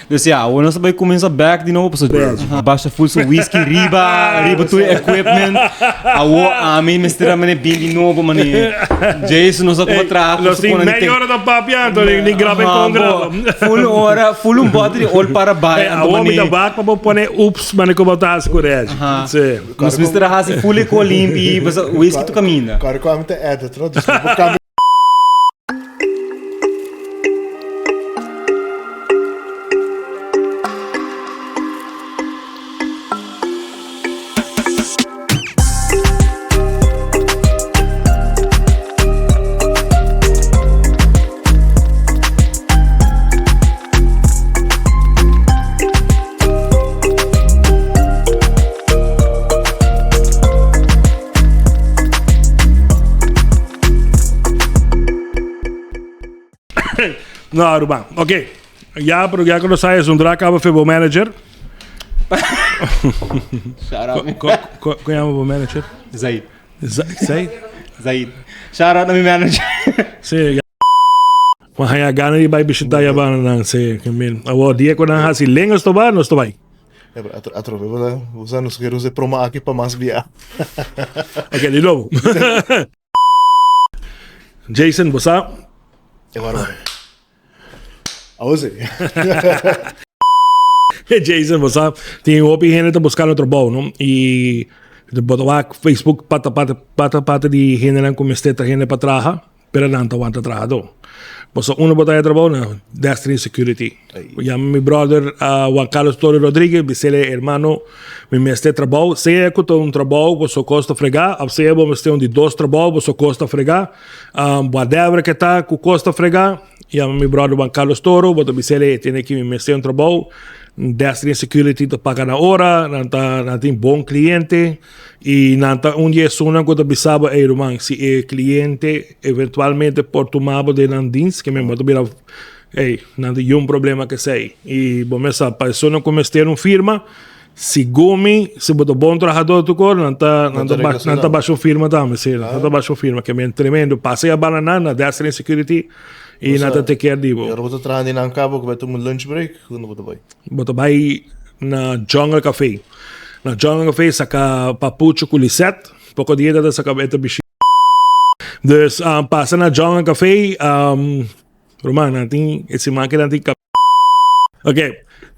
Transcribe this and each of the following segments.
Dus ya, awor nos ta bai kuminsá bèk di nobo pasobra basha full su whisky riba, riba tur e equipment. Awor ami mester a mane bin di nobo mane Jason nos a kuma traha Nos tin media ora ta papia anto ni graba e kon graba. Full ora, full un bote di ol para bai anto mane. Awor mi ta wak pa bo pone ups mane ku bo ta hasi ku Reggie. Si. Nos mester a hasi full e ko limpi pasobra whisky tur kaminda. Kòrda ku ami ta edit no, dus no por kambia. No, Aruba. Ok. Ya, pero ya que lo sabes, un drag caba fe bo manager. Shout out. Co, co, co llama bo manager? Zaid. Zaid? Zaid. Shout out na mi manager. Sí, ya. Juan haya gana di bai bishita ya bana nan, sí, que min. Awor, dia ku nan hasi lengas to ba, nos to bai. Ja, pero atro, atrobe, bo usa nos quiere usa promo aki pa mas bia. Ok, di lobo. Jason, bo sa? E waro. Awo si. Jason, bo sa, tin hopi hende ta buscando trabou, no? Y bo ta wak Facebook pata pata pata pata di hendenan ku mester ta hende pa traha. Pero nan ta wanta trahadó. Pasobra unda bo ta haya trabou na Destiny Security. Yama mi brother Juan Carlos Torres Rodriguez, bisele hermano mi mester trabou, sea ku ta un trabou ku so kos ta fregá òf sea bo mester un di dos trabou bo so kos ta fregá, whatever ke ta ku kos ta fregá, yama mi brother Juan Carlos Toro, bo ta bisele e tene ki mi mester un trabou, Destiny Security ta paga na ora, nan ta nan tin bon kliente. I nan ta un di esunnan ku ta bisa bo, Ey ruman, si e kliente eventualmente por tuma bo den nan dins, ke men bo ta bira, ey, nan tin yun problema ku esei. I bo mes sa, pa esunnan ku mester un firma, segun mi, si bo ta bon trahadó tur kos, nan ta, nan ta nan ta basha un firma tambe, si, nan ta basha un firma, ke men tremendo. Pasa e abana nan na Destiny Security i nan ta take care di bo. I ora bo ta traha di nan kaba ku bai tuma lunch break, unda bo ta bai? Bo ta bai na Jungle Cafe. Na Jungle Cafe saka papucho ku Lisette. Poko dia ta saka e ta bishi. Dus um, pasa na Jungle Cafe. Um, Roman, nan tin, e siman ke nan tin kap. Ok.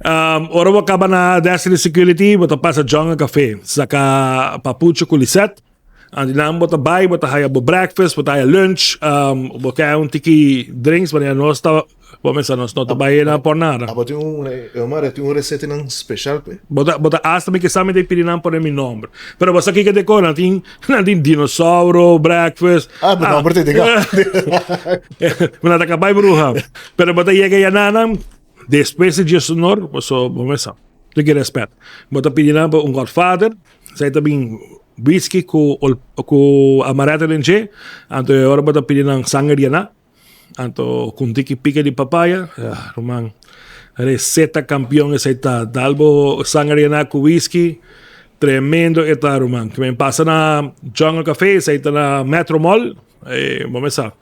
Um, ora bo kaba na Destiny Security, bo ta pasa Jungle Cafe. Saka papucho ku Lisette. Anto nan bo ta bai, bo ta haya bo breakfast, bo ta haya lunch, um, bo kaya un tiki drinks, wanneer nos ta, bo mesa nos no ta bai na por nada. Ah, bo tin un, Omar, tin un recetenan special pe? Bo ta, bo ta hasta mi kisa mi ta pidi nan pone mi nomber. Pero bo sa kiko te ko, nan tin, nan tin dinosauro breakfast. Ah, bo nomber te diga. Bo nan ta ka bai bruha. Pero bo ta yega ya nan, despues di djesonor, bo so, bo mesa, tiki respet. Bo ta pidi nan pa un godfather. Esei ta bin whisky ku ku amaretto den dje, anto e ora bo ta pidi nan sanger yená, anto ku un tiki pika di papaya, ah ruman, reseta kampion esei ta, dal bo sanger yená ku whisky, tremendo e ta ruman. Kimen pasa na Jungle Cafe, esei ta na Metro Mall, e bo mesa.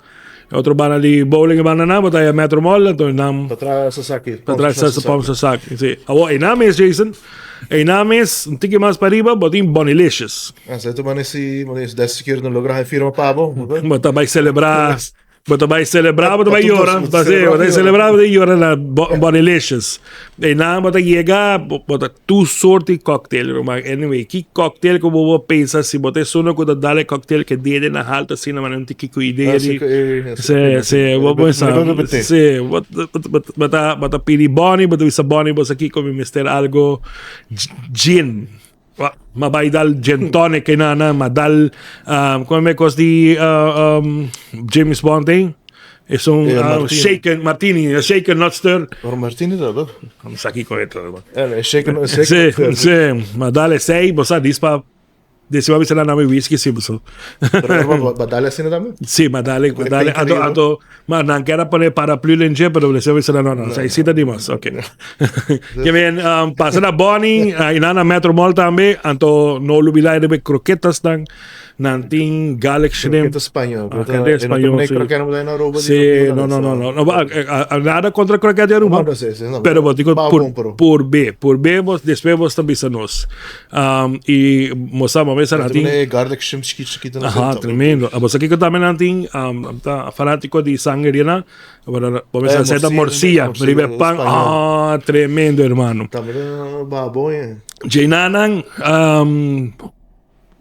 E otro banda di bowling e banda nan, bo ta haya Metro Mall, anto nan. Patras Sasaki. Patras Sasaki, Sasaki, si. Awor, einan mes, Jason, einan mes, un tiki mas pariba, bo tin Bonilicious. Ah, sa tu mane si, mane si des sikier no logra hay firma pa bo. Bo ta bai celebra, bo ta bai celebra, bo ta bai yora. Bo ta bai celebra, bo ta yora na Bonilicious. Einan bo ta yega, bo ta Tur soort di cocktail ruman. Anyway, ki cocktail ku bo bo pensa si bo ta esun ku ta dal e cocktail ke dede na haltu asina manera un tiki ku idea di Se se bo pensa se bo bo ta bo ta pidi Bonnie bo ta bisa Bonnie bo sa kiko mi mester algo gin ma bai dal gin tonic einan ma dal como e kos di James Bond ei. Es un Eh, ah, martini. shaken martini, shaken not stir. Ora martini ta, toch? No sa kiko e ta. Eh, shaken, shaken. Sí, sí. Ma dale sei, bo sa dis pa Desi ba bisa na nami whisky si bo. Pero ba dale asina tambe? Sí, ma dale, ma dale. Anto, anto, ma nan kera pone paraplu den dje, pero desi ba bisa na no, no, sa isita dimas. Ok. Ke men, um, pasa na Bonnie, uh, ina na Metro Mall tambe, anto no lubida riba e croquetas nan. Nan tin garlic shrimp. Croqueta spañol. Ah, croqueta spañol, sí. Croqueta no na Aruba. Sí, no, no, no, no. no nada contra croqueta de Aruba. No, no, sí, sí, no. Pero bo digo Ba por, bon, pero. por B, por B bos después bos ta bisa nos. Um, y mosa mo mesa nan tin garlic shrimp chiquito chiquito. Aha, tremendo. Ah, bos kiko tambe nan tin um, ta fanático di sangre na. Bo mesa seta morcilla, riba pan. Ah, tremendo, hermano. Tambe ba bon, eh. Jenanan um,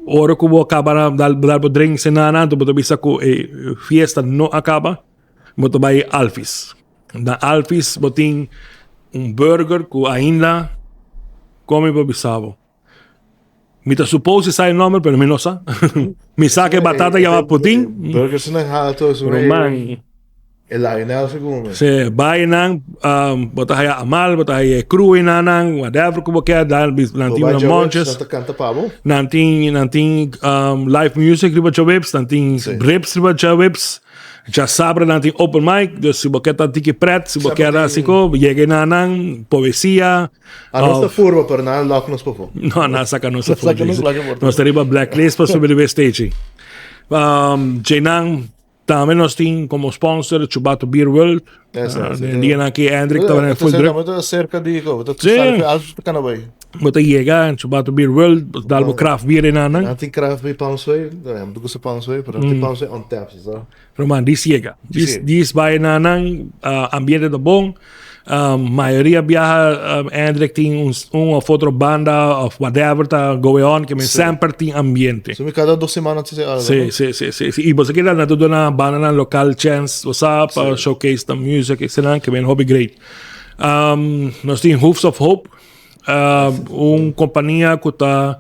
Ora ku bo kaba na dal dal bo drink senana anto bo ta bisa ku e fiesta no a kaba, bo ta bai Alfis. Na Alfis bo tin un burger ku ainda komi bo bisa bo. Mi ta suppose sa e nomber pero mi no sa. Mi sa ku e batata yama putin. Burger snan halto Pero man. E Lionel segun mi. Se bai nan, um, bo ta haya amal, bo ta haya crew na nan, whatever ku bo ke, dan nan tin una monches. Nan ta kanta pa bo. Nan tin, nan tin um, live music riba djaweps, nan tin Sí. rips riba djaweps. Djasabra nan tin open mic, dus si bo ke ta tiki pret, si bo ke Sabe ta tin- asiko, yega na nan, poesia. A nos ta of- furba, pero nan lock nos pafó. No, nan saka nos afó. Saka nos lak afó. Nos ta riba blacklist pa subi riba stage. Um, djenan Tambe nos tin como sponsor Chubato Beer World. Esa, Ah, sí. den dianan aki Hendrik tabata full druk. Bo ta cerca di ko, bo ta Sí. sali alto ta kana bai. Bo ta yega Chubato Beer World, dal bo craft beer en nan. Nan tin craft beer Palmsway, no, mi ta gusta Palmsway, pero nan tin Palmsway on tap, sa. Roman, dis yega. Dis, Sí. dis bai na nan, ah, ambiente ta bon. Mayoria biaha Hendrik tin un un of otro banda of whatever ta going on ke men semper tin ambiente. So mi kada dos semana ta algo. Sí, sí, sí, sí, sí. Y boso keda nan ta duna bandanan local chance, bo sa, pa showcase nan music esnan ke men hopi great. Nos tin Hoofs of Hope, un compania ku ta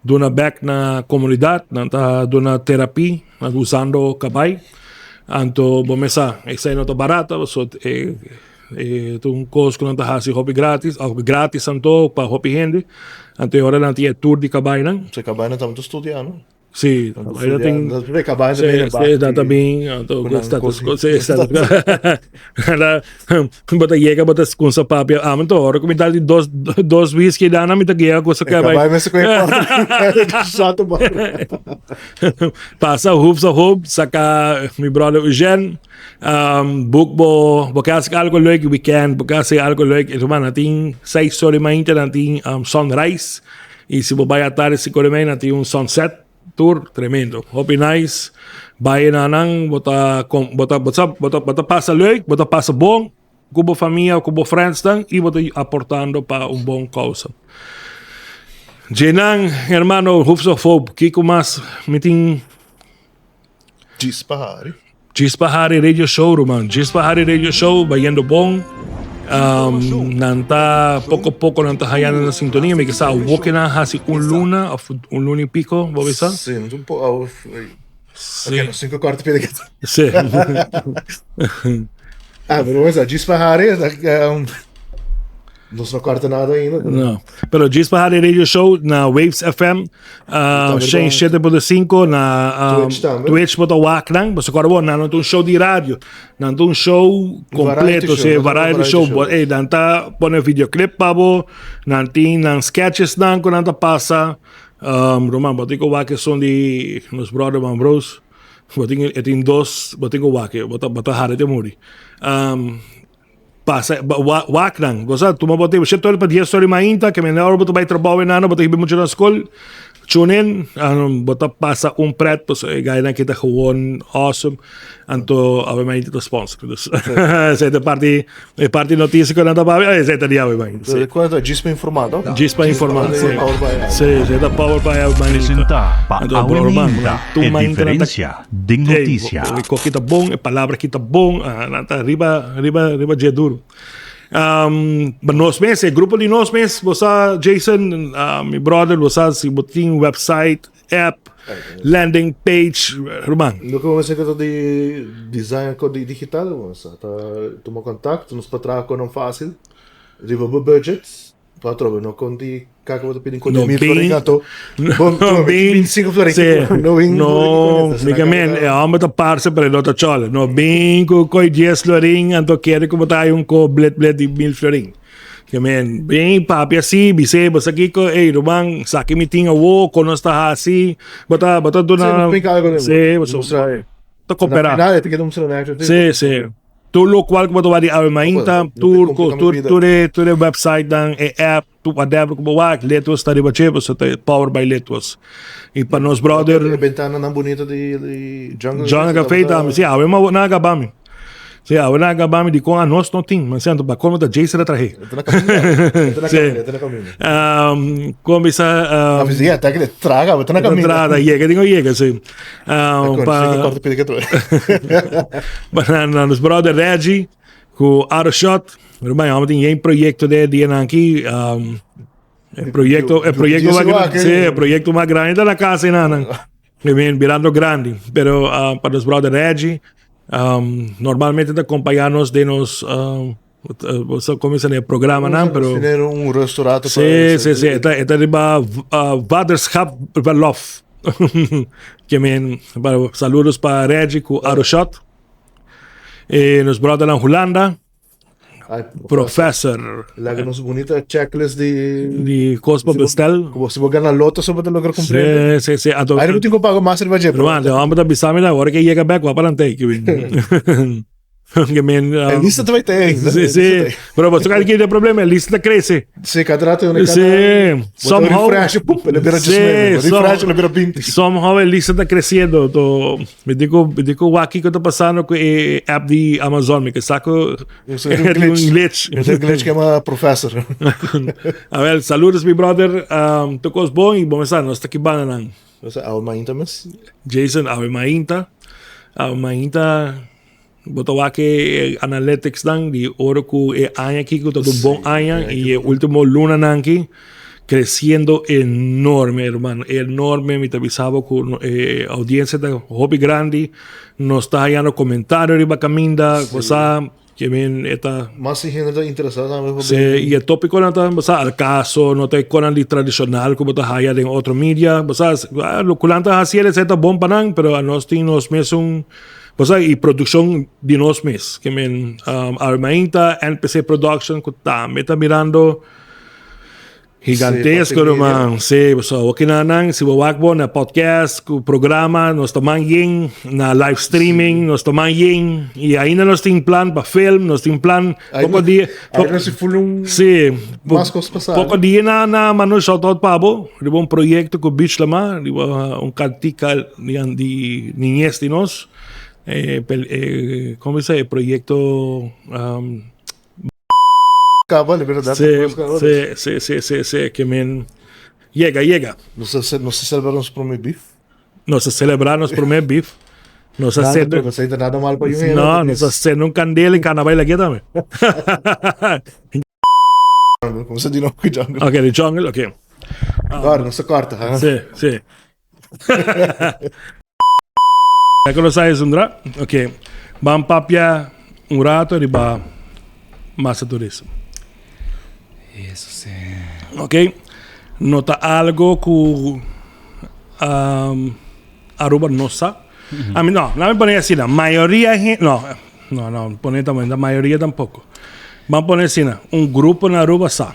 duna bek na comunidad, nan ta duna therapy usando cabai. Anto bo mes sa, esei no ta barata, pasobra e e ta un kos ku nan ta hasi hopi gratis, òf gratis anto pa hopi hende. Anto e ora nan tin e tour di kabainan. So e kabainan tabata studia, no? Si, kabainan tin. E kabainan ta bini Si, si, nan ta bin, anto ku stetoskop, si, stetoskop. Bo ta yega, bo ta kumsa papia, ami ta ora ku mi dal di dos dos whisky dana, mi ta yega ku su E kabai mester ku e porta. Shot bo. Pasa hoop sa hoop, saka mi brother Eugène, um, book bo, bo ke hasi algo leuk weekend, bo ke hasi algo leuk, e ruman, nan tin seis ora mainta, nan tin um, sunrise, y si bo bai atardi cinco ora y media, nan tin un sunset tour, tremendo, hopi nice, bai na nan, bo ta, bo ta, bo ta, bo ta, bo ta pasa leuk, bo ta pasa bon, ku bo famia, ku bo friendsnan i bo ta aportando pa un bon kousa. Djenan, hermano, Hoofs of Hope, kiko mas mi tin? Djis pa hari. Djis pa hari radio show, ruman. Djis pa hari radio show, bayendo bon. Um, nan ta poko poko nan ta hayando na sintonia. Mi ke sa awo ke nan hasi un luna of un luna y pico, bo bisa? Sí, un po, Sí. Ok, no cinco cuarto pide que. Sí. Ah, pero vamos a Djis pa hari, nos no corta nada ainda. No. Pero Djis pa hari radio show na Waves FM, uh, 107.5 na um, Twitch tambe. Twitch bota wak nan, bo se acorda bo, nan un show di radio, nan un show completo, Variety se show, variety variety show, show. bo, eh, nan ta pone videoclip pa bo, nan tin nan sketches nan ku nan ta pasa. Um, Roman, bo tin ku wak esun di nos brother Van Bros. Bo tin, e tin dos, bo tin ku wak, bo ta, bo ta hare te muri. Um, pasa, ba, wa, wak nan. Bo sa, tuma bo tempo, shete ora pa dies ora mainta, ke mende ora bo ta bai trabou enano, bo ta hiba mucha na skol. Tune in, um, bo ta pasa un pret, paso e gainan ki ta gewoon awesome. Anto, awe mainta ta sponsor. Dus, esei ta parti E parti noticia cu nan ta papia, esei ta di awe man. Sí. Cuenta, djis pa informa, no? Djis pa informa, sí. Sí, esei ta power pa awe man. Presenta pa awe mainta e diferencia den noticia. E koki ta bon, e palabra ki ta bon, nan ta riba, riba, riba dje duro. Um, ba nos mes, e grupo di nos mes, bo sa Jason, mi brother, bo sa si bo tin website, app, landing page, ruman. Loke bo mester ta di design ko di digital bo sa ta tuma contact nos pa traha con nan facil riba bo budget pa atrobe no con di kaka bo ta pidi con di mil florin anto bo bin 25 florin no bin no mi men e homber ta parce pero e no ta chole no bin cu coi 10 florin anto kere cu bo ta hay un co blet blet di mil florin. Ke men, bin papia si, bis'é bo sa kiko, ey ruman, saki mi tin awo, kon nos ta hasi, bo ta, bo ta duna. Sí, nos algo den. Sí, bo Mustra, eh. ta koperá. Na final e ta keda mustra na action. Sí, sí. Tur lokual ku bo ta wak di awe mainta, tur ku, tur, tur e, tur e websitenan, e app, tur whatever ku bo wak, Litwos ta riba dje, pasobra ta powered by Litwos. I pa nos brother. E bentananan bunito di, di Jungle. Jungle Café tambe, sí, awe nan a gaba mi. Sí, awe nan a gaba mi dikon anos no tin, ma siento pa colmo ta Jason a trahe. E ta na caminda. E ta na caminda, e ta na caminda. Kon bisa A bisa ya, ta kere traga, e ta na caminda. Traga, yega tin ku yega, sí. Pa korte pidi ke troe. Pa na nos brother Reggie ku Arshot, ruman hòmber tin yen proyekto den e dianan aki. E proyekto, e proyekto mas grandi, sí, e proyekto mas grandi ta na kas einan. I mean, birando grandi. Pero pa nos brother Reggie, normalmente ta acompaña nos den nos, bo sa como e programanan, pero... Tener un restaurante. Sí, sí, sí. E ta, e ta riba Waterschap Verlof. Ke men, saludos pa Reggie ku Aroshot. E nos brothernan Hulanda. Professor. Laga nos bunita checklist di... Di kos pa bestel. Como si bo gana loto so bo ta logra cumplir. Sí, sí, sí. Anto, Ay, no tin pago mas riba dje. Ruman, de hombre ta bisa mi na ora que llega back, wa pa lantei. Que men, E lista ta bai te. Sí, sí. Pero bo toca ki de problema, e lista ta crece. Sí, cada rato cada Sí. Somehow refresh, pup, ele bira Sí, 19, refresh, ele bira 20. Somehow e lista ta creciendo. To, mi dico, mi dico wak kiko ta pasando cu e app di Amazon, mi ke sa cu Eso es un glitch. Un glitch. Es un glitch que llama professor. A ver, saludos mi brother. Tu cos bon y bon sa, nos ta ki banda nan. Nos awe mainta mes. Jason, awe mainta. Awe mainta. Bo ta wak e analytics nan di ora ku e aña aki ku ta un bon aña i e ultimo lunanan aki creciendo enorme hermano, enorme. Mi ta bisa bo ku e audiencia ta hopi grandi, nos ta hayando comentario riba caminda, bo sa ke men e ta. Mas si hende ta interesa tambe pa Sí, i e topiconan ta bo sa al caso, no ta e konan di tradicional ku bo ta haya den otro media, bo sa loke nan ta hasi esei ta bon pa nan, pero anos tin nos mesun. Bo sa y produccion di nos mes. Ke men Armainta, NPC Production ku tambe ta mirando gigantesco ruman. Sí, bo sa hoki nan nan si bo wak bo na podcast ku programa nos ta man yen na live streaming nos ta man yen y ainda nos tin plan pa film, nos tin plan poko dia Sí, poko dia na na manda un shout out pa bo riba un proyecto ku Beach Lamar riba un kantika Di niñez di nos, e como bisa e proyecto Caba, de verdad. Sí, sí, sí, sí, sí, sí, que men yega, yega. Nos a, nos a celebra nos primer beef. Nos a celebra nos primer beef. Nos a hacer... No se nada mal pa yun. No, nos a hacer un candela y carnaval aquí también. Como se di no jungle. Ok, the jungle, ok. Ahora, no se corta. ¿eh? Sí, sí. Ya ku nos a esundra, ok, ban papia un rato riba masa turismo. Eso sí. Ok, no ta algo ku um, Aruba no sa. A mi no, laat me pone asina, mayoria hen, no, no, no, pone también, la mayoria tampoco. Ban pone asina, un grupo na Aruba sa.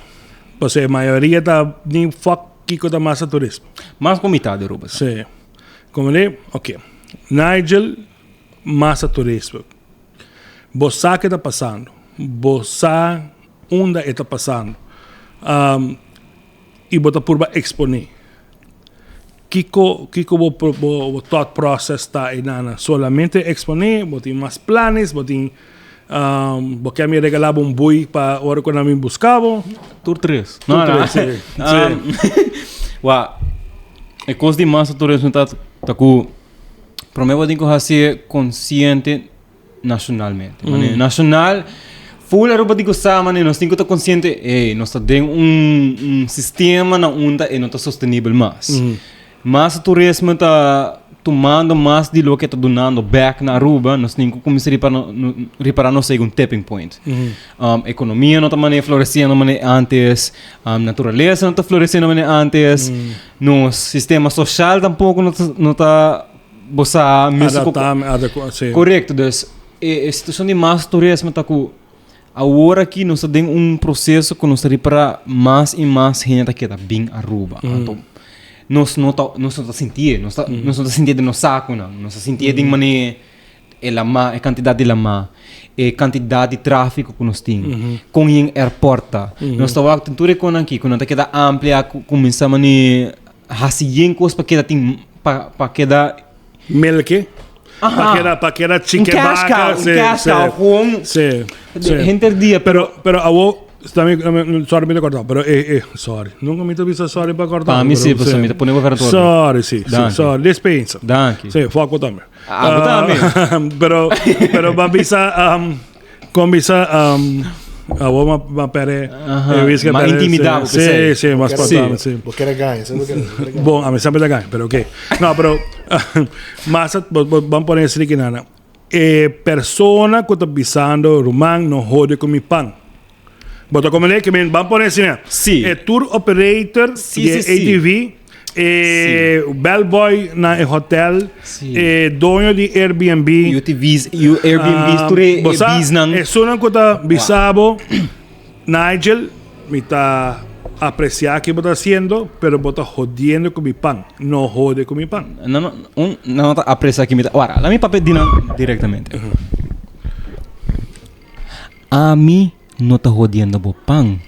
Pasobra e mayoria ta ni fuck Kiko ta masa turismo? Mas ku mitad di Aruba sa. Sí. Como di? Ok. Nigel, masa turismo. Bo sa ke ta pasando. Bo sa unda e ta pasando. Um, i bo ta purba eksponé. Kiko, kiko bo, bo, bo thought process ta einana? Solamente eksponé? Bo tin mas planes? Bo tin Bo ke mi regala bo un bui pa ora ku nan bin buska bo? Tur tres. Tur No, no. tres, sí. Wa, e kos di masa turismo ta ta ku promé bo tin ku hasié konsiente nashonalmente. Manera nashonal, full Aruba tin ku sa manera nos tin ku ta konsiente, ey, nos ta den un un sistema na unda e no ta sostenibel mas. Mas turismo ta tumando mas di loke ta dunando bek na Aruba, nos tin cu cuminsa ripara nos ta yega un tipping point. Economia no ta manera floreciendo manera antes, naturaleza no ta floreciendo manera antes, nos sistema social tampoco no ta bo sa Adapta, adecua, si. Correcto, dus e situacion di mas turismo ta cu. Awor aki nos ta den un proceso cu nos ta ripara mas y mas hende ta keda bin Aruba. Anto nos no ta nos no ta sintié, nos ta nos no ta sintié den nos saconan, nos ta sintié den manera e lama, e cantidad di lama, e cantidad di trafico cu nos tin, con yen airport ta. Nos ta wak tin tur e conan aki cu nan ta keda amplia, cu cuminsa manera haci yen cos pa keda tin pa pa keda. Melke. Pa keda, pa keda Un chique cash vaca. cow, un Sí, cash sí. cow, gewoon Sí, sí. henter dia, pero Pero, pero awo, dame, dame, sorry mi te cortado, pero eh, eh, sorry. Nunca mi te bisa sorry pa cortar. Pa mi pero, sí, pasobra mi ta pone bo vera todo. Sorry, sí, sí, Danki. sorry. Despensa. Danki. Sí, fuck bo tambe. Ah, bo tambe. Pero, pero ba bisa, um, con bisa, um, awo ma, ma pere, Aha, eh, whisky ma pere, intimida bo, sí, pesey. sí, sí, mas Sí. spantame, sí. Bo kere gaña, sa bo kere bo kere gaña. Bon, a mi sempre ta gaña, pero ok. No, pero mas bo, bo, ban pone esaki kinana. E persona ku ta bisando, ruman, no hode ku mi pan. Bo ta komprende ke men ban pone asina. Sí. E tour operator Sí, di sí, sí. ATV, e bellboy na e hotel, Sí. e doño di Airbnb. UTVs, U, Airbnbs, tur e, Bo e sa, bisnan. Esunnan ku ta bisabo, Nigel, mi ta apreciá ke bo ta haciendo, pero bo ta jodiendo ku mi pan. No jode ku mi pan. No, no, un, no ta apreciá ke mi ta. Wara, laat mi papia di nan directamente. Ami no ta hodiendo bo pan.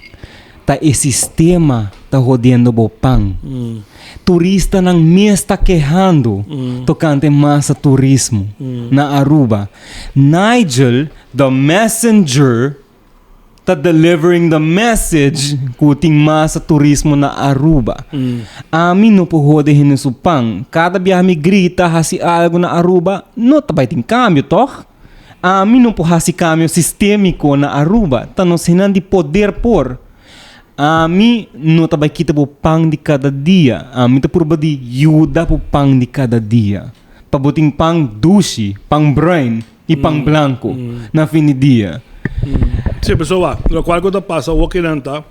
Ta e sistema ta hodiendo bo pan. Turistanan mes ta kehando tokante masa turismo na Aruba. Nigel, the messenger, ta delivering the message ku tin masa turismo na Aruba. Ami no por hode hende su pan. Kada biaha mi grita hasi algu na Aruba, no ta bai tin kambio, tòg? Ami no por hasi kambio sistémiko na Aruba, ta nos hennan di poder por. Ami no ta bai kita bo pan di kada dia, ami ta purba di yuda bo pan di kada dia, pa bo tin pan dushi, pan bruin i pan blanku na fin di dia. Sí, pasobra wak, lokual ku ta pasa awor kinan ta,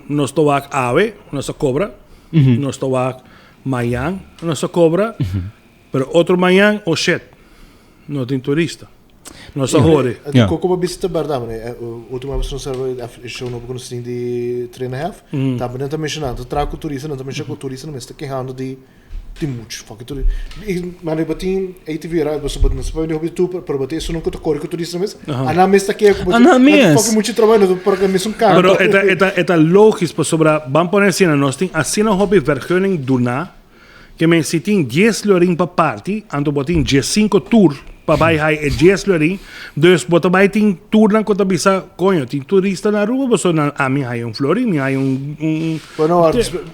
nos ta wak awe, nos ta kobra, nos ta wak mañan, nos ta kobra, Pero otro mañan, oh shit, no tin turista. No sa hori. Ja. Koko bo bisa ta berdad, meneer. Ultima vez nos serva e show nobo ku nos tin di Three and a Half, tambe nan ta menshona, nan ta traha ku turista, nan ta menshona ku turista nan mester kehando di tin muchu fucking turista. I mane bo tin ATV right, boso bo no sa pa hopi tur, pero bo tin esunnan ku ta kore ku turista mes, anan mes ta keha ku bo Anan mes. fucking muchu trabou, nan ta por mes un kar. Pero e ta e ta e ta logis pasobra ban pone asina, nos tin asina hopi vergunning duna Ke men si tin dies florin pa parti, anto bo tin diesinco tur pa bai hai e dies florin, dus bo ta bai tin turnan ku ta bisa, koño tin turista na Aruba pasobra nan ami hai un florin, mi hai un un. Bueno,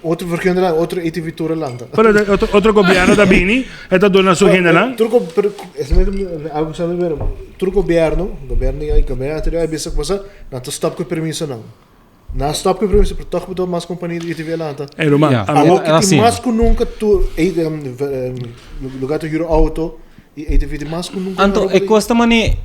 otro vergunning nan, otro ATV tour a lanta. Pero otro otro gobierno ta bini, e ta duna su hendenan. Tur go, pero es algo ku sa mi bira, tur gobierno, gobierno di gobierno anterior a bisa ku pasa, nan ta stop ku e permisonan. Nan stop ku e permiso, pero tòg bo mas kompania di ATV a lanta. Ey ruman, Ja. ami. Awor Era ki tin asina. mas ku nunka tur lugar ta hür auto i ATV tin mas ku nunka. Anto e kos ta mane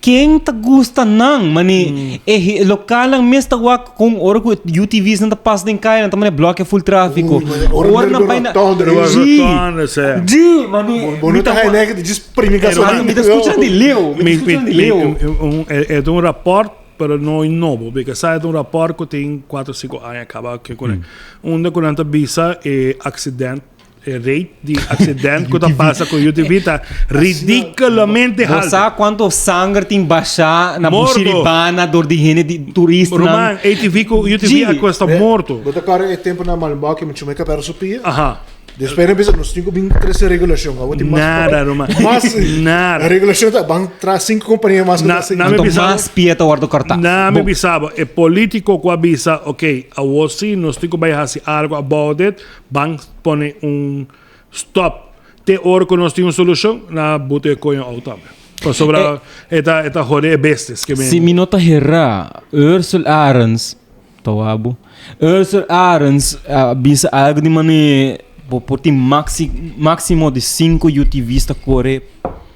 ken ta gusta nan mane e he lokalnan mes ta wak kon ora ku UTV's nan ta pasa den kaya nan ta mane blokia full trafiko. Oei, mane, ora Ora nan nan bai na rotonde, Ji, rotonde, se. ji, mane Bo mi no ta ta haña wa- nèk di djis primi gasolina. Mi ta skucha di leu, mi ta Mi, skucha mi, di mi, leu. un, e, e ta un rapport Pero no e nobo, porque sa e ta un rapport cu tin cuatro cinco aña caba ke cune. Unda cu nan ta bisa e accident, e rate di accident cu ta pasa cu UTV ta ridiculamente Bo halto. sa cuanto sanger tin basha na Morto. Bushiribana door di hende di turistanan. Ruman, ATV cu UTV Ji. a cuesta morto. Bo ta kòrda e tempo na Malmok mi chumé kapera su pia? Aha. Despues nan bisa nos tin ku bin trese regulashon. Awor tin mas Nada, ruman. Mas Nada. regulashon ta ban tra sinku kompania mas ku Na- ta na mi Anto bisa- mas pia ta wordo kortá. Na mi Bon. bisabo, e politico cu a bisa, ok, awor si nos tin cu bay haci algo about it, ban pone un stop. Te ora cu nos tin un solucion, na buta e coño out tambe. Pasobra e ta, e ta jode e bestes ke men. Si mi no ta herá, Ursel Arends, Tawabo. Ursel Arends a bisa algo di mane bo por tin maxi maximo di 5 UTV's ta kore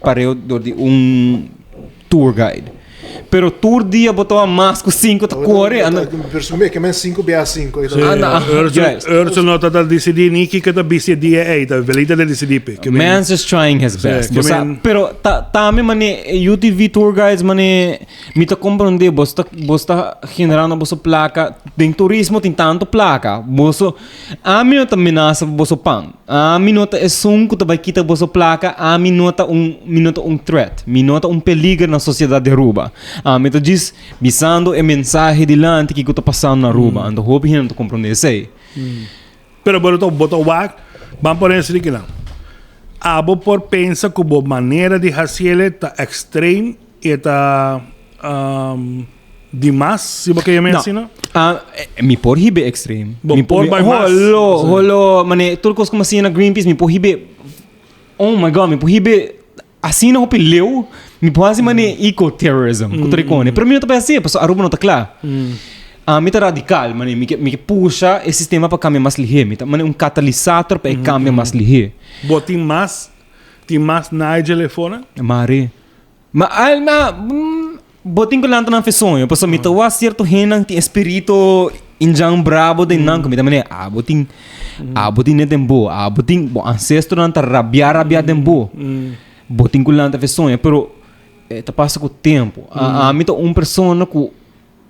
pareu dor di un tour guide. Pero tur dia bo ta mas ku 5 ta kore. Anda. Pero ke men 5 bia 5. Anda. Juist. Urso no ta decidi ni kiko ta bisti e dia ei, ta Velita ta decidi pe. Ke men. Man's just trying his best. Ke Bo sa, men. pero ta tambe mane UTV tour guides mane mi ta comprende bos ta bos ta generando boso placa den turismo tin tanto placa. Boso Ami no ta menasa pa boso pan. Ami no ta esun ku ta bai kita boso plaka. Ami no ta un, mi no ta un threat. Mi no ta un peliger na sosiedat di Aruba. Ami ta djis bisando e mensahe dilanti kiko ta pasando na Aruba. Anto hopi hende no ta komprondé esei. Pero bo ta, bo ta wak, ban pone esei di kinan. Abo por pensa ku bo manera di hasiele ta extreme E ta dimas, si bo ke yama No. asina? Ah, mi por hibe extreme. Bo mi por mi, bai mas. Holo, Sí. holo, mane, tur kos como asina Greenpeace, mi por hibe, oh my God, mi por hibe asina hopi leu, mi por hasi mane eco-terrorism, ku ta rikone. Pero mi no ta bai hasi, pasobra Aruba no ta kla. Ah, mi ta radical, mane, mi ke, mi ke pusha e sistema pa kambia mas lihé. Mi ta mane un katalisator pa e kambia mas lihé. Bo tin mas, tin mas Nigel efora? Mari. Ma alma, bo tin ku lanta nan fe soño, pasobra mi ta wak sierto hendenan tin e spirito injan brabo den nan, ku mi ta manera, abo tin, abo tin net den bo, abo tin, bo ancestronan ta rabia rabia den bo, bo tin ku lanta fe soño, pero e ta pasa ku tempu. Ami ta un persona ku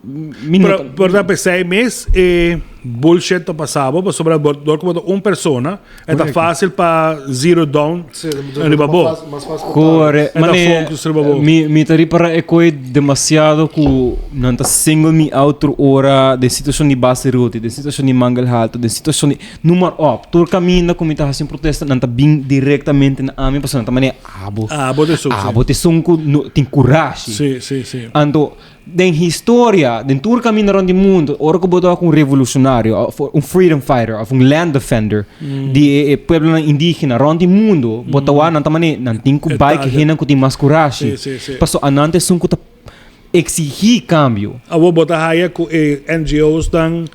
Mi no Pero, ta- pero ta pesey mes e bullshit ta pasabo pasobra bo dor ku bo ta un persona e ta Correcto. fácil pa zero down Sí, riba bo. Mas fácil, mas fácil Kore, E ta mane, focus riba bo. mi, mi ta ripara e koe demasiado ku nan ta single mi out tur ora den situacion di base roti, den situacion di mangel halto, den situacion di noem maar op. Tur kaminda ku mi ta hasi un protesta nan ta bin direktamente na ami pasobra nan ta manera abo. Abo ta esun, sí. Abo ta esun ku no tin kurashi. Sí, sí, sí. Anto Den historia, den tur kaminda rònt di mundu, ora ku bo ta wak un revolushonario òf un freedom fighter òf un land defender di e pueblonan indígena rònt di mundu, bo ta wak nan ta manera nan tin ku bai ku hendenan ku tin mas kurashi. Pasobra anan ta esun ku ta eksigí kambio. Awor bo ta haya ku e NGO's-nan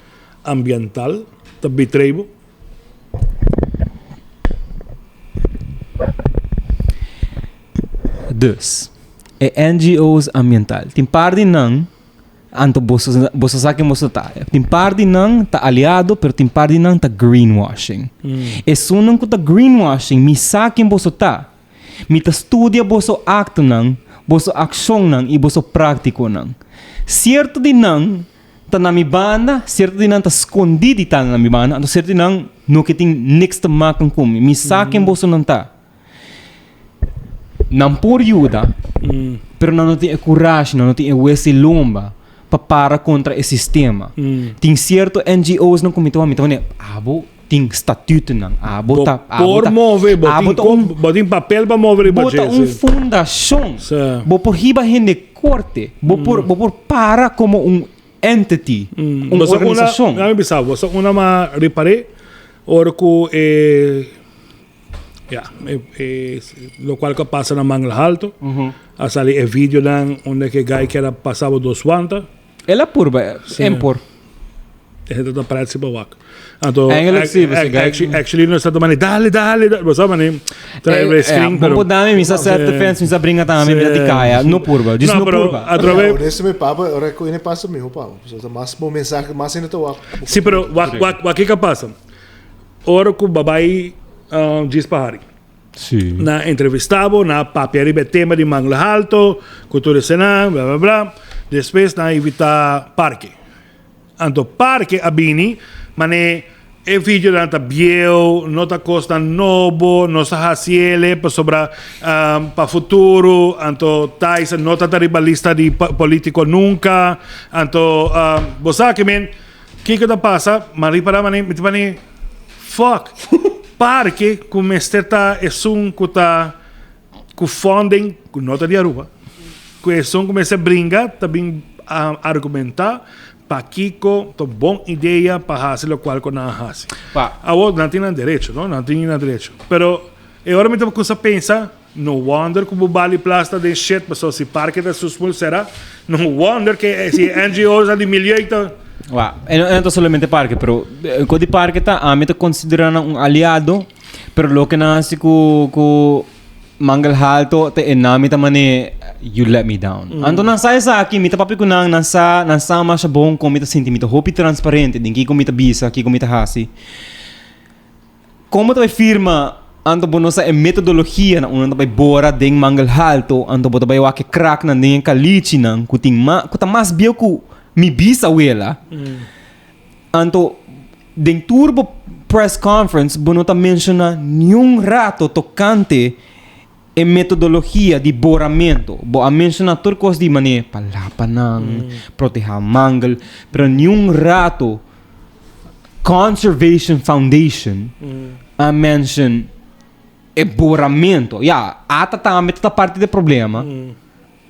ambiental ta betray bo? Dus, e NGO's ambiental, tin par di nan, anto boso, boso sa ken boso ta. Tin par di nan ta aliado, pero tin par di nan ta greenwashing. Esunnan ku ta greenwashing, mi sa ken boso ta. Mi ta studia boso aktonan, boso akshonnan i boso práktikonan. Sierto di nan ta na mi banda, sierto di nan ta skondí di ta na mi banda, anto sierto di nan no ke tin niks te maken ku mi. Mi sa ken bosonan ta. Nan por yuda, pero nan no tin e kurashi, nan no tin e wes i lomba pa para kontra e sistema. Tin sierto NGO's nan ku mi ta wak, mi ta wak, abo tin statutonan, abo ta, Bo abo por ta, move, bo abo tin ta kon, un, bo tin papel pa move riba bo ta dje, un sí. fundashon. Sí. Bo por hiba hende korte, bo por, bo por para komo un entity, un Boso una, organisashon. laat me bisa, boso una ma ripar'é ora ku e Ya, e, e, locual que pasa na Mangel Alto. A sali e videonan unda que guy que era pasaba dos wanta. El a purba, Sí. en por. E gente ta pret si pa wak. Anto, Eigenlijk sí, pues, guy- actually, actually no está mani, dale, dale, dale. Bo mani, trae Eh, screen, eh, pero... Bom dame, mi sa self defense, mi sa brinca tambe, mi sa Sí. tikaya. No purba, just No, no pero purba. a través... Honesto mi papa, ora ku ene pasa mi papa. So, mas bom mensaje, mas ainda ta wak. Sí, pero wak, wak, wak, kiko pasa? Ora ku babai djis pa hari. Sí. Na entrevistá bo, na papia riba e tema di Mangla Halto, ku tur esena, bla bla bla. Despues nan a invitá Parke. Anto Parke a bini, man'é e videonan ta bieu, no ta kosnan nobo, nos a hasi el'e pasobra pa futuro, anto Tyson no ta ta riba lista di politiko nunka. Anto bo sa ke men. Kiko ta pasa? Ma ripará mane, mi ta mane, fuck, parke ku mester ta esun ku ta ku funding ku no ta di Aruba, ku esun ku mester bringa ta bin argumentá pakiko ta bon idea pa hasi lokual ku nan a hasi. Pa. Awor nan tin nan derecho, no? Nan tin nan derecho. Pero e ora mi ta kusa pensa, no wonder ku bo bali plas ta den shit pasobra si parke ta su smul sera, no wonder ke si e NGO's di milieu ta. Wa, e no, e no ta solamente parke, pero eh, ko di parke ta, ami ta konsidera nan un aliado, pero loke nan hasi ku ku Mangel Halto ta e nami ta mane. you let me down. Anto nan sa esaki, mi ta papia ku nan, nan sa, nan sa masha bon kon mi ta sinti, mi ta hopi transparente den kiko mi ta bisa, kiko mi ta hasi. Kon bo ta bai firma anto bo no sa e metodologia na unda ta bai bora den Mangel Halto, anto bo ta bai wak e kraknan den e kalichinan ku tin ma, ku ta mas bieu ku mi bisawela. Anto den tur bo press conference bo no ta menciona niun rato tocante e metodologia di boramento. Bo a menciona tur cos di mane palapanan, proteha mangel, pero niun rato Conservation Foundation a mention e boramento. Ya, ata tambe ta parti di e problema.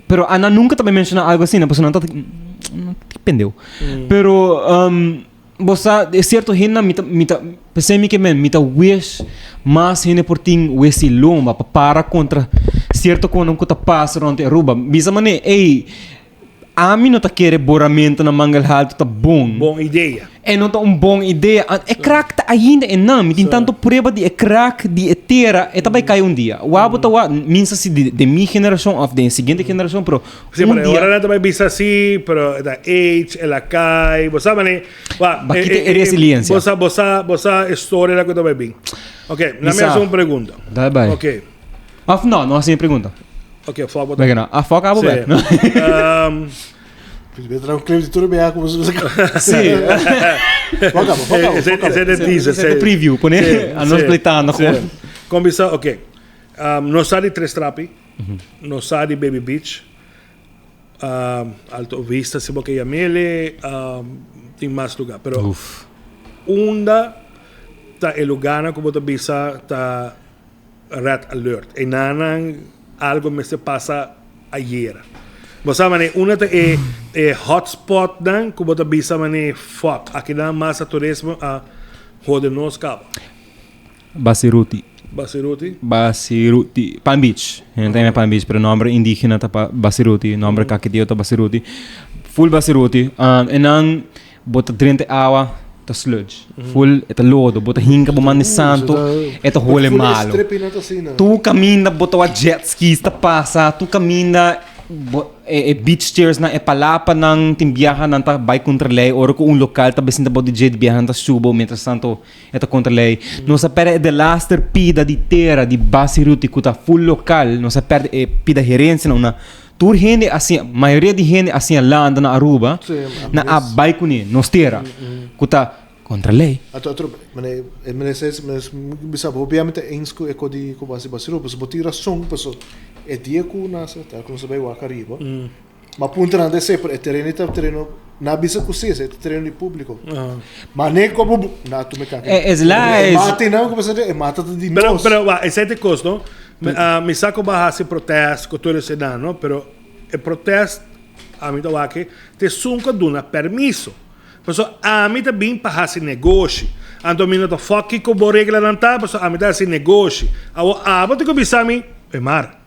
Pero Ana nunca ta menciona algo asina, pasobra nan ta ki pendeu. Pero um, bo sa, e cierto hendenan mi ta, mi ta, p'esei mi ke men, mi ta wish mas hende por tin wesi lomba pa para contra cierto konan ku ta pasa rond Aruba. Bisa manera, ey, Ami no ta kere boramento na Mangel Halto ta bon. Bon idea. E no ta un bon idea. E krak ta ainda e nan. Mi tin tanto prueba di e krak di e tera. E ta bai kai un dia. Wou bo ta wou, minsa si di den mi generacion of den e siguiente generacion, pero Sí, un pero dia. ora nan ta bai bisa si, pero e ta age, el a kai. Bo sa mane, wa, Ba kita e resiliencia. Bo sa, bo sa, bo sa e storia la ku ta bai bin. Ok, Mi laat mi sa. hasi un pregunta. Dai bai. Ok. Of no, no hasi e pregunta. Ok, fuck bo. Venga no. Ah, fuck abo Sí. bek. Um, Primeiro trago um clipe de tudo bem como você Sí. Fuck abo, fuck abo. Ese fuck abo. ese de teaser. Ese de preview, pone a nos pleitando gewoon. Kom bisa, ok. Um, nos sa di Tres Trapi, nos sa di Baby Beach, um, Alto Vista, si bo ke yamele, um, tin mas lugar. Pero Uf. unda ta e lugarnan ku bo ta bisa ta Red alert. Enanan algo mester pasa ayera. Bo sa mane una ta e e hotspotnan ku bo ta bisa mane fuck akinan masa turismo a hode nos kaba. Basiruti. Basiruti? Basiruti. Palm Beach. Hende ta yama Palm Beach pero nomber indigena ta pa Basiruti. Nomber kaketeo ta Basiruti. Full Basiruti. Enan. Bo ta drenta e awa, ta sludge. Full, e ta lodo. Bo ta hinka bo man di santo, e ta hole malo. Tur kaminda bo ta wak jet skis ta pasa, tur kaminda bo e beach chairs nan, e palapanan tin biaha nan ta bai kontra lei. Ora ku un lokal ta bai sinta bou di dje, di biaha nan ta subo, mientras tanto e ta kontra lei. Nos a pèrdè e delaster pida di tera di Basiruti ku ta full lokal. Nos a pèrdè e pida herensia nan una Tur hende a siña, mayoria di hende a siña landa na Aruba, nan a bai kuné, nos tera, ku ta kontra lei. Ato atro, mane, e mane se, mane bisa bo hopi ta eens ku e ko di ku basi basiru, paso bo tin rason, paso e dia ku nase tal ku nos a bai wak ariba, ma puntra nan ta esei, pero e tereno ta tereno, nan a bisa ku si, esei ta tereno di publiko. Ma ne ku bo, na tuma e kaka. E es la, E es. mata nan ku bisa e mata ta di Pero, nos. pero, wa, esei ta e kos, no? Mi sa ku bo a hasi protest ku tur eseinan, no? Pero e protest, ami ta wak ta esun ku a duna permiso. Pasobra ami ta bin pa hasi negoshi. Anto mi no ta fòk kiko bo reglanan ta, pasobra ami ta hasi negoshi. Awor abo tin ku bisa mi, Emar,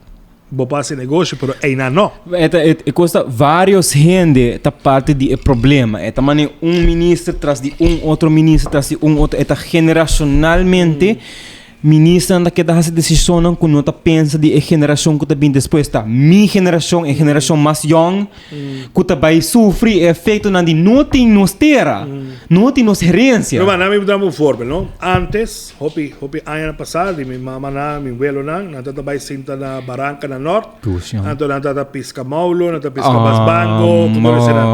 bo por hasi negoshi, pero einan no. E ta, e kos ta varios hende ta parti di e problema. E ta manera un minister tras di un otro minister tras di un otro. E ta generashonalmente. Ministernan ta keda hasi desishonnan ku no ta pensa di e generashon ku ta bin despues. Ta mi generashon, e generashon mas yòn, ku ta bai sufri e efektonan di no tin nos tera, no tin nos herensia. Ruman, nan mi dam un voorbeeld, no? Antes, hopi, hopi añanan pasá, di mi mamanan, mi welonan, nan tabata bai sinta na baranka na nort. Anto nan tabata piska moulo, nan tabata piska basbango, ku tur eseinan.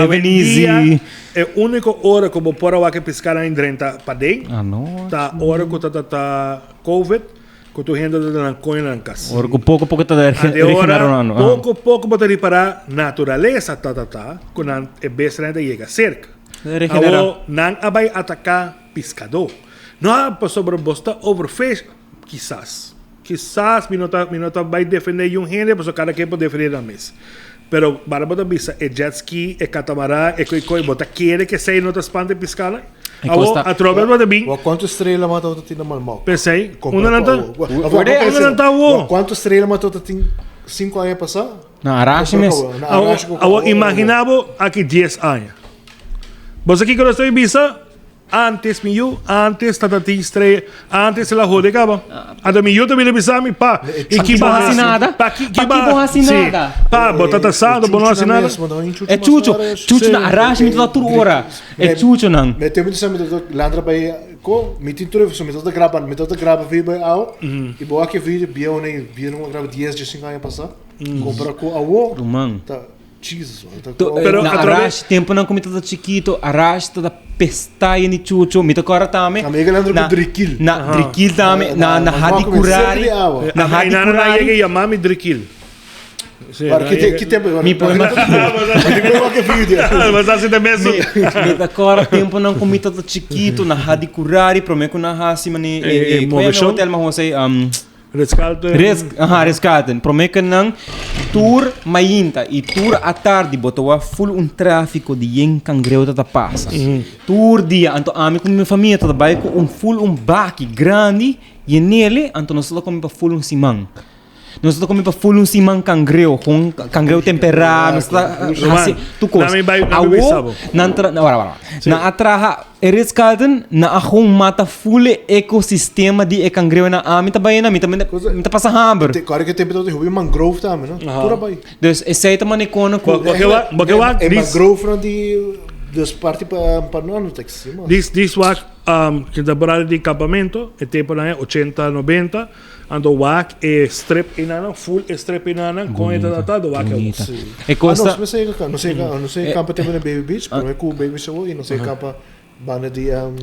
Awendia. E úniko ora ku bo por a wak e piskanan i drenta paden ta ora ku ta ta covid ku tur hende ta nan koño na nan kas. Ora ku poko poko ta regenerando. Poko poko bo ta ripará naturalesa ta ta ta ku nan e bestianan ta yega serka. Awor nan a bai ataká piskadó. No pasobra bo sta overfish kisas. Kisas mi no ta mi no ta bai defende yun hende pasobra kada ken por defende nan mes. Pero bara bo ta bisa e jet ski, e katamaran, e koi koi, bo ta kere ke esei no ta spanta e piskanan? E Awor kosta. atrobe bo ta bin. Wak kuantu estrela mata bo ta tin na Malmok? P'esei, Kompara unda nan ku ta? awo. Wak, wak, Unda wak, nan ta awo? Wak kuantu estrela mata bo ta tin sinku aña pasá? Na Arashi mes. Na Awor, Arashi ku awor awo. imagina bo aki dies aña. Bo sa kiko nos ta bisa? Antes mi yu, antes tata tin strea, antes el a hode caba. Anto mi yu ta bira bisa mi, pa, y ki bo bo hasi nada? Pa ki, Pa ki bo hasi sí. nada? Pa, bo tata sa, bo no hasi nada. E chucho, chucho na arashi mi tata tur ora. E chuchonan. Me tempo di mi tata landra bai ko, mi tin tur mi tata graba, mi tata graba video bai awo, y bo wak e video bieu ne, video no graba 10, 15 aña pasa, compara ku awo, Ruman. ta Jesus, ta To, ku Pero na atraves- Arash, temponan ku mi tata chikito, Arash tata pestaya ni chucho, mi ta kòrda tambe. Amiga Leandro na- ku Drikil. Na Drikil tambe, na, na Na- Hadi na- na- Kurari. cerca di awa. Na Hadi Nana na yega Kurari. yama mi Drikil. Sí, Maar na ki, yega- ki tempo? Mi por Mi por que video. Mas assim também so. Mi ta kòrda temponan ku mi tata chikito, na Hadi Kurari, promé ku nan hasi mane, Eh, eh, eh, move hotel ma hose, Ritz-Carlton. Ritz, aha, Ritz-Carlton. Promé ku nan tur mainta i tur atardi bo ta wak ful un tráfiko di yen kangreu ta ta pasa. Tur dia. Anto ami ku mi famia ta ta bai ku un ful un baki grandi yenele, anto nos ta ta kome pa ful un siman. Nos ta ta kome pa ful un siman kangreu, kon kangreu temperá, nos ta ta hasi tur kos. Nami bai, nami bai Awo, sabo. nan tra, wara, wara. Nan a traha E Ritz-Carlton na a gewoon mata full e ecosistema di e cangreunan. Ami ta bay na, mi ta mi ta pasa hamber. Te kòrda ke tempu tabata hopi mangrove tambe, no? Tur a bai. Dus esei ta mane kono ku. Bo ke wak, bo ke wak E dis mangrove nan di dus parti pa pa no no ta eksistí mas. dis dis wak um ke temporada di kampamento e tempunan e ochenta nobenta anto wak e strip enanan full e strip enanan kon e ta tratá do wak e Bonita. Sí. E Ah, kosta. nos mester yega nos yega nos yega kampa tempu na Baby Beach, promé ku Baby Beach awo i nos yega kampa banda di um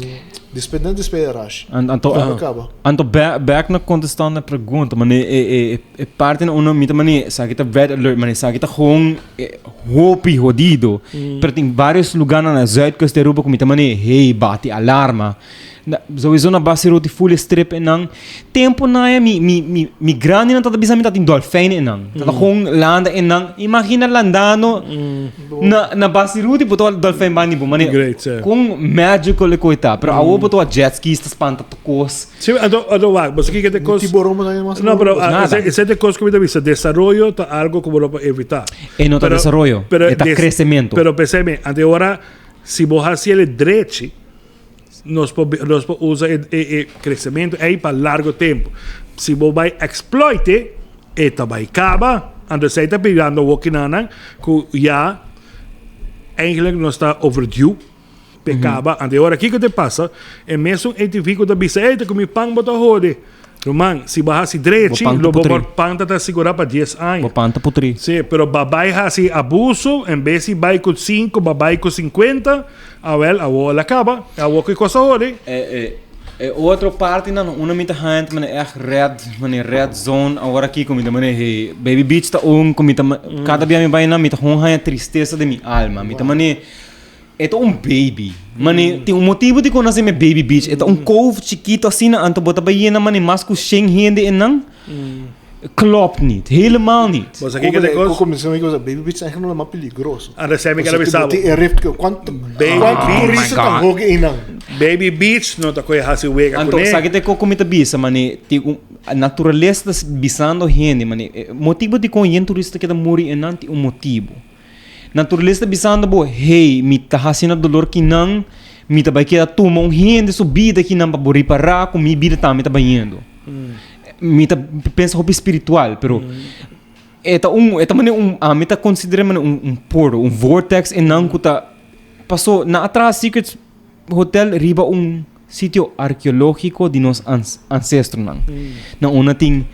despe net despe di Rush. An- Anto, Kaba kaba. anto back, back na contestando e pregunta, mane e, e, e, e parte na uno mita mane esaki ta red alert, mane esaki ta gewoon eh, hopi jodido. Pero tin varios lugarnan na Zuidkust di Aruba ku mita mane hey bati alarma. Na, sowieso na Basiru ti full strip en nan. Tempo na ya mi mi mi mi grandi nan tata bisa mi tata dolfijn en nan. Tata gewoon landa en nan. Imagina landano na na Basiru ti boto dolfijn bani bo mane. Great, sí. Con magical e coita. Pero awo boto a jet skis ta spanta to kos. Sí, anto anto wak, bo sa kiko te kos. Tiburon mo tayo mas. No, pero ah, Nada. ese ese te kos ku mi ta bisa, desaroyo ta algo ku bo no por evitá. E no ta desaroyo, e ta crecemento. Pero pensemi, ante ora si bo hasi el drechi, Nos por nos por usa e e e crecemento ey pa largo tempo. Si bo bay exploit e, e ta bay caba. Anto esey ta birando wokinanan cu ya eigenlijk nos ta overdue p'e caba. Anto e ora kico te pasa? E mesun ATV cu ta bisa ey ta cu mi pan bo ta hode. Ruman, si bo hasi drechi, Bo pan ta lo bo putri. por pan ta ta sigura pa dies aña. Bo pan ta putri. Sí, pero ba bai hasi abuso, en bes di bai ku sinku, ba bai ku sinkuenta, awel, awor el a kaba. Awor ki kos a hori? E, e, e otro partinan, unda mi ta haña ta manera ègt red, manera red zone awor aki ku mi ta manera hey, Baby Beach ta un ku mi ta, kada bia mi bai nan mi ta gewoon haña tristesa den mi alma. Mi ta manera. E ta un baby. Mane, tin un motibu dikon nan seme Baby Beach. E ta un cove chikito asina, anto bo ta bai yena mane mas ku shen hende einan. Klopt niet. Helemaal niet. Bo sa kiko ta kos? Kiko mi sa Baby Beach eigenlijk nog mas peligroso. Anda seme keda bisa bo. Tin e rift ke kuantu Baby kuantu Beach. turista Oh my ta God. hoge einan. Baby Beach no ta koe hasi wega Anto, kuné. sa ki ta e kos ku mi ta bisa, mane, tin un naturalesa ta bisando hende, mane, motibu dikon yen turista keda muri einan tin un motibu. Naturalesa ta bisando bo, hey, mi ta hasi na dolor kinan, mi ta bai keda tuma un hende su bida kinan pa bo ripará ku mi bida tambe ta bayendo. Mi ta pensa hopi spiritual, pero e ta un, e ta manera un, ami ta konsider'é manera un un portal, un vortex einan ku ta paso nan a traha Secrets Hotel riba un sitio arkeológiko di nos ancestronan. Na unda tin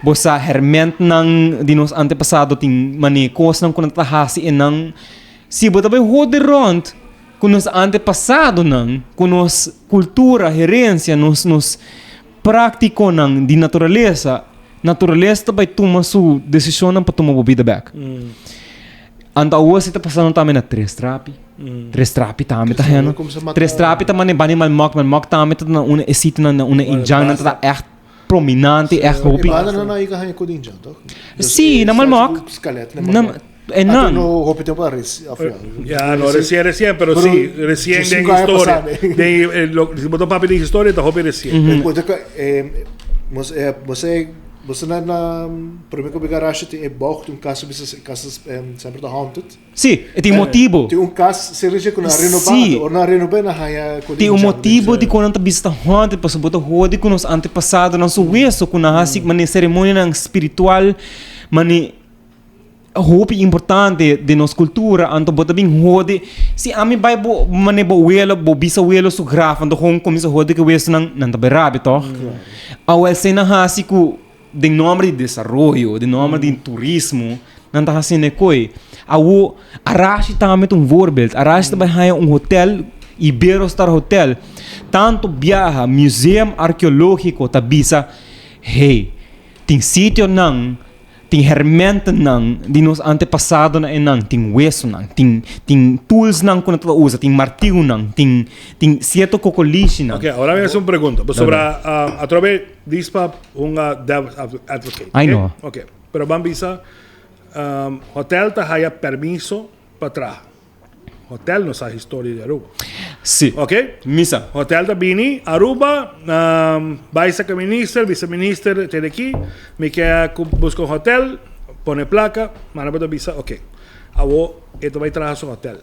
bo sa hermentnan di nos antepasado, tin mane kosnan ku nan ta hasi e nan. Si bo ta bai hode rònt ku nos antepasadonan, ku nos kultura, herensia, nos nos práktikonan di naturalesa, naturalesa ta bai tuma su desishonnan pa tuma bo bida bèk. Anto awor si ta pasando tambe na Tres Trapi. Tres Trapi tambe ta heno. Tres Trapi ta mane bani Malmok, Malmok tambe ta na una e sitionan na una indjannan ta echt prominante, echt hopi. E bandanan ahí ka haña ku di indjan, toch? Sí, na Malmok. Na, e nan. No hopi tempo a reci, of ja. Ja, no recien, recien, pero sí, recien den historia. Den, lo, si bo ta papia di historia, ta hopi recien. Mos, mos e. Boso na na prome ku garage tin e bocht un kas bisa kas semper ta haunted. Si, e tin motibo. Tin un kas seriously ku nan a renobá, Si. ora nan a renobá nan haña ku Tin un motibo dikon nan ta bisa ta haunted pasobra bo ta hodi ku nos antepasadonan su weso ku nan hasi mane seremonianan spiritual mane Hopi importante den nos cultura, anto bo ta bin hode, si ami bai bo mane bo welo, bo bisawelo su graf, anto gewoon cuminsa hode cu wesonan, nan ta bai rabia toch? Awel esey nan haci cu den nomber di desaroyo, den nomber di turismo, nan ta haciendo e koe. Awo, Arashi tambe ta un voorbeeld, Arashi ta bai haya un hotel, Iberostar Hotel, tanto biaha Museum Arqueologico ta bisa, hey, tin sitionan Tin hermentennan di nos antepasadonan einan, tin wesonan, tin tin toolsnan ku nan tabata usa, tin martiunan, tin tin sierto kokolishinan. Ok, ahora mi hasi un pregunta. Pasobra atrobe dis pa hunga devil's advocate. Ai no. Ok, pero ban bisa hotel ta haya permiso pa traha. Hotel no sa historia di Aruba. Sí. Ok? Misa. Hotel ta bini Aruba, um, bai saca minister, vice minister, te aki, mi ke busca un hotel, pone placa, maar nan bisa, ok. Awo, e ta bai traha su hotel.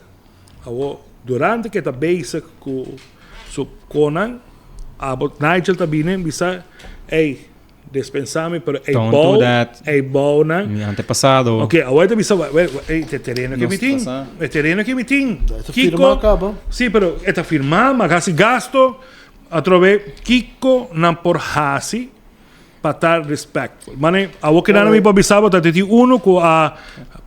Awo, durante ke ta bezig ku su konan, abo Nigel ta bini bisa, ey, Despensa mi, pero ei Don't do bou, that. ei bou nan. Mi antepasado. Ok, awor ta bisa, ei, te tereno ke mi Nos tin, pasa. e tereno ke mi tin. Ta firma kaba. Sí, pero e ta firma, ma hasi gasto, atrobe kiko nan por hasi pa ta respectful. Mane, awor ke nan mi por bisa bo ta tin uno ku a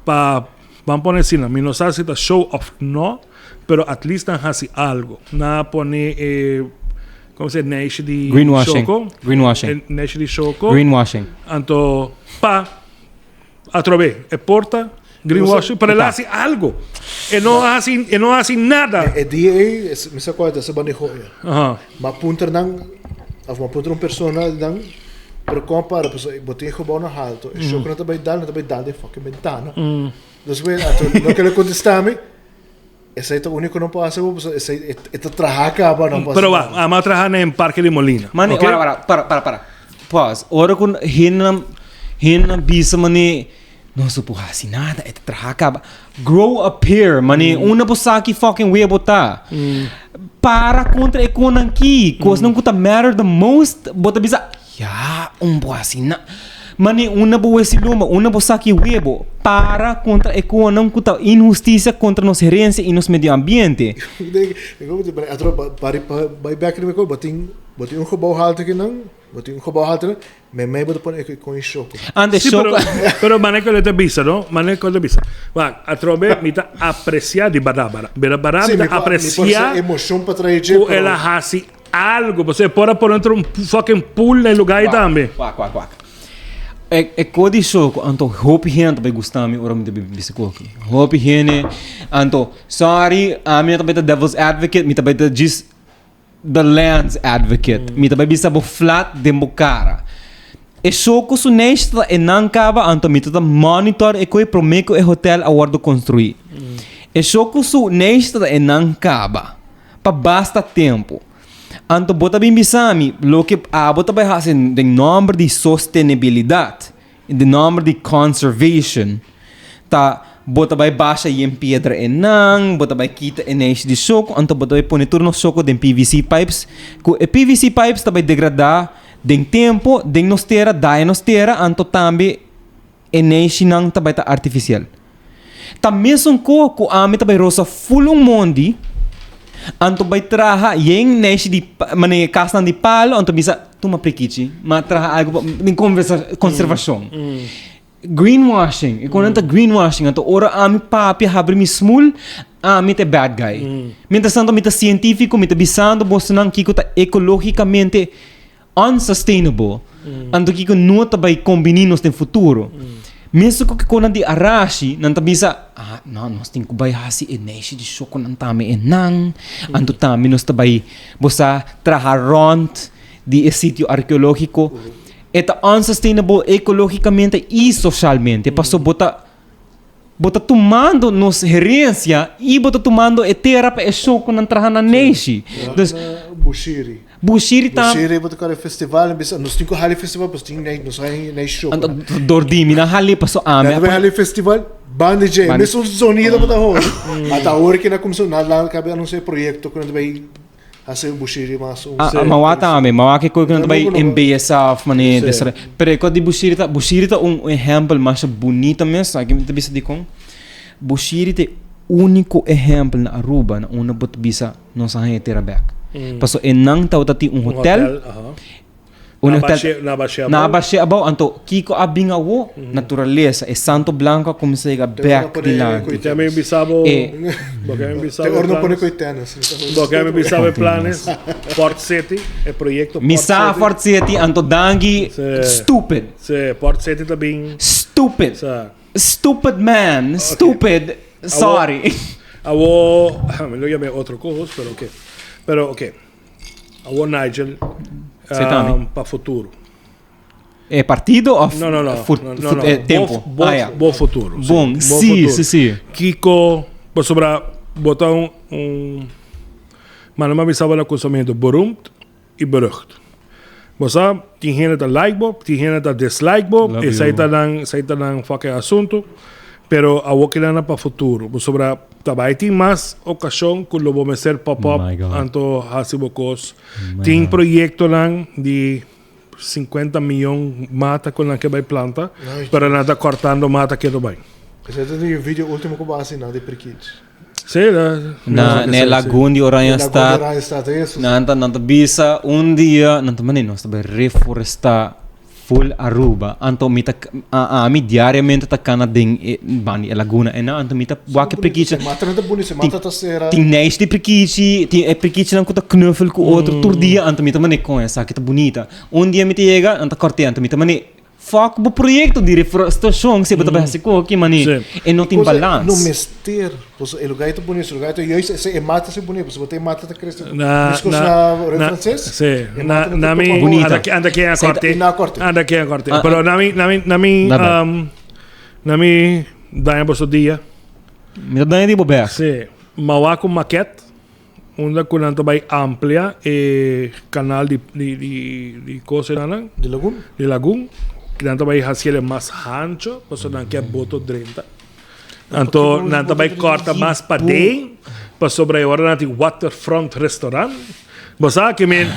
pa, ban pone asina, mi no sa si ta show of no, pero at least nan hasi algo. Nan a pone e Como se neisje di Greenwashing. Shoko. Greenwashing. E neisje di Shoko. Greenwashing. Anto pa atrobe e porta greenwashing, pero el hace algo. E no hace, e no hace nada. E dia ei, mi sa cual ta se banda joya. Aha. Ma puntra nan, of ma puntra un persona nan, pero con para, paso bo tin gebouw na halto, e Shoko no ta bay dal, no ta bay dal den fucking bentana. Dus we, anto no kere contesta mi. Esei ta único no por hace bo, pasobra esei e ta traha caba, no por hace Pero nada. wa, ama traha na en Parque de Molina. Mane, ok? wara, wara, para, para, para. Pause. Ora ku hendenan, hendenan bisa mane, nos no por hasi nada, e ta traha caba. Grow a pair, mane, unda bo sa ki fucking wea bo ta. Para kontra e konan ki, kosnan ku ta matter the most, bo ta bisa, Ya, un bo hasi na. Mane unda bo wesi lomba, unda bo saki webo, para kontra e konan ku ta inhustisia kontra nos herensia i nos medio ambiente. Bai bek riba e kos, bo tin bo tin un gebou haltu akinan, bo tin un gebou haltu akinan, meimei bo ta pone e kon e shoko. Ante Sí, shoko. pero, pero mane ku ta bisa, no? Mane ku ta bisa. Wak, atrobe mi ta apresia di bada bada. Bera bada Sí, mi mi ta por mi por apresia se emocion pa trae dje, ku pero el a hasi Algo, pasobra e por a pone otro un fucking pool na e lugar ei tambe. Wak, wak, wak. E, e ko di show ku anto hopi hende ta bai gusta mi ora mi ta bisa koki. Hopi hende, anto, sorry, ami no ta bai ta devil's advocate, mi ta bai ta djis the land's advocate. Mi ta bai bisa bo flat den bo kara. E show ku su neshi ta e nan kaba, anto mi ta ta monitor e koe prome ku e hotel a wordo konstrui. E show ku su neshi ta e nan kaba. Pa basta tempu. Anto bo ta bin bisa mi loke abo ta bai hasi den nòmber di sostenibilidat, den nòmber di conservation, ta bo ta bai basha yen piedra einan, bo ta bai kita e neishi di shoko, anto bo ta bai pone tur nos shoko den PVC pipes, ku e PVC pipes ta bai degradá den tempu, den nos tera, daña nos tera, anto tambe e neishinan ta bai ta artifisial. Ta mesun ko ku ami ta bai rosa ful un mondi, anto bai traha yen neishi di mane kasnan di palo, anto bisa tuma prikichi, ma traha algu pa den konservashon. Greenwashing, e konan ta greenwashing, anto ora ami papia habri mi smul, ami ta e bad guy. Mientras tanto mi ta sientifiko, mi ta bisando bosonan kiko ta ekologikamente unsustainable. Anto kiko no ta bai kombini nos den futuro. Mesun ku kikonan di Arashi, nan ta bisa, ah, no, nos tin ku bai hasi e neishi di shokonan tambe e nan. Anto tambe nos ta bai, bo sa, traha rònt di e sitio arkeológiko. E ta unsustainable ekológikamente i soshalmente, paso bo ta Bo ta tumando nos herencia y bo ta tumando e tera pa e shokonan traha nan neishi. Dus. Bushiri. Bushiri ta. Bushiri bo ta kore festival bisa nos tin ku hali festival paso tin nei nos hay nei show. Anto dor di mi nan hali paso ami a. Nan hali festival banda dje mesun sonido bo ta hoor. Ata awor ke nan kumsa nan nan kabe anunsia e proyekto ku nan ta bai hasi Bushiri mas un. Ah ma wak tambe ma wak e koe ku nan ta bai embeyesa of mane desarroya pero e kos di Bushiri ta Bushiri ta un ehèmpel masha bunita mes aki mi ta bisa dikon Bushiri ta e uniko ehèmpel na Aruba na unda bo ta bisa Nos a haña e tera bek. Paso e nan tabata tin un hotel. Un hotel. Na bashe abou. Na bashe abou. Anto kiko a bin awo? Naturalesa. E santo blanco a kuminsá yega bek dilanti. Te mi bisa bo. Bo ke mi bisa bo. Te ora no pone koe tennis. Bo ke mi bisa bo e planes. Port City. E proyecto Port City. Mi sa Port City. Anto danki. Stupid. Si. Port City ta bin. Stupid. Stupid man, stupid, sorry. Awo, mi lo yam'é otro kos, pero oke. Pero oke. Awo Nigel, pa futuro. E partido of No, no, no. No, no. tempo? Bo, bo futuro. Bon, si, si, si. Kiko, pasobra bo ta un, un, manda mi a bisa bo na kuminsamentu, beroemd i berucht. Bo sa, tin hende ta like bo, tin hende ta dislike bo, esei ta nan, esei ta nan fucking asuntu. Pero awor keda na pa futuro. Pasobra ta bai tin mas okashon ku lo bo mester pop up anto hasi bo kos. Tin proyektonan di 50 miyon mata ku nan ke bai planta, pero nan ta kòrtando mata ketu bai. Esei ta den video ultimo ku bo a hasi nan di Prikichi. Sí, na, Na, na e lagoon di Oranjestad. Oranjestad, eso. Nan ta, nan ta bisa un dia, nan ta mane, nos ta bai reforesta full Aruba. Anto mi ta, a, ami diariamente ta cana den e, bani e laguna ena, anto mi ta wak e prikichi. Mata nan ta bunita, mata ta sera. Tin nijs di prikichi, tin e prikichinan ku ta knuffel ku otro tur dia, anto mi ta mane, kon esaki ta bunita. Un dia mi ta yega, nan ta korte, anto mi ta mane, Fuck bo proyecto di reforestacion si bo ta bay haci cu aki mani e no tin balans. No mester, pasobra e lugar ta bunito, e lugar ta juist ese e mata si bunito, pasobra bo ta e mata ta crece mescos na Rio Frances. Si, na na mi Bunita. anda ken a corte, Na corte. anda ken a corte. Pero na mi na mi na mi na mi daña boso dia. Mi ta daña di bo bek. Si, mawa cu maket. Unda ku nan ta bai amplia e kanal di di di di kos nan. Di lagun. Di lagun. Nan ta bai hasiel e mas hancho pasobra nan ke boto drenta. Anto nan ta bai kòrta mas paden pasobra e ora nan tin waterfront restaurant. Bo sa ke men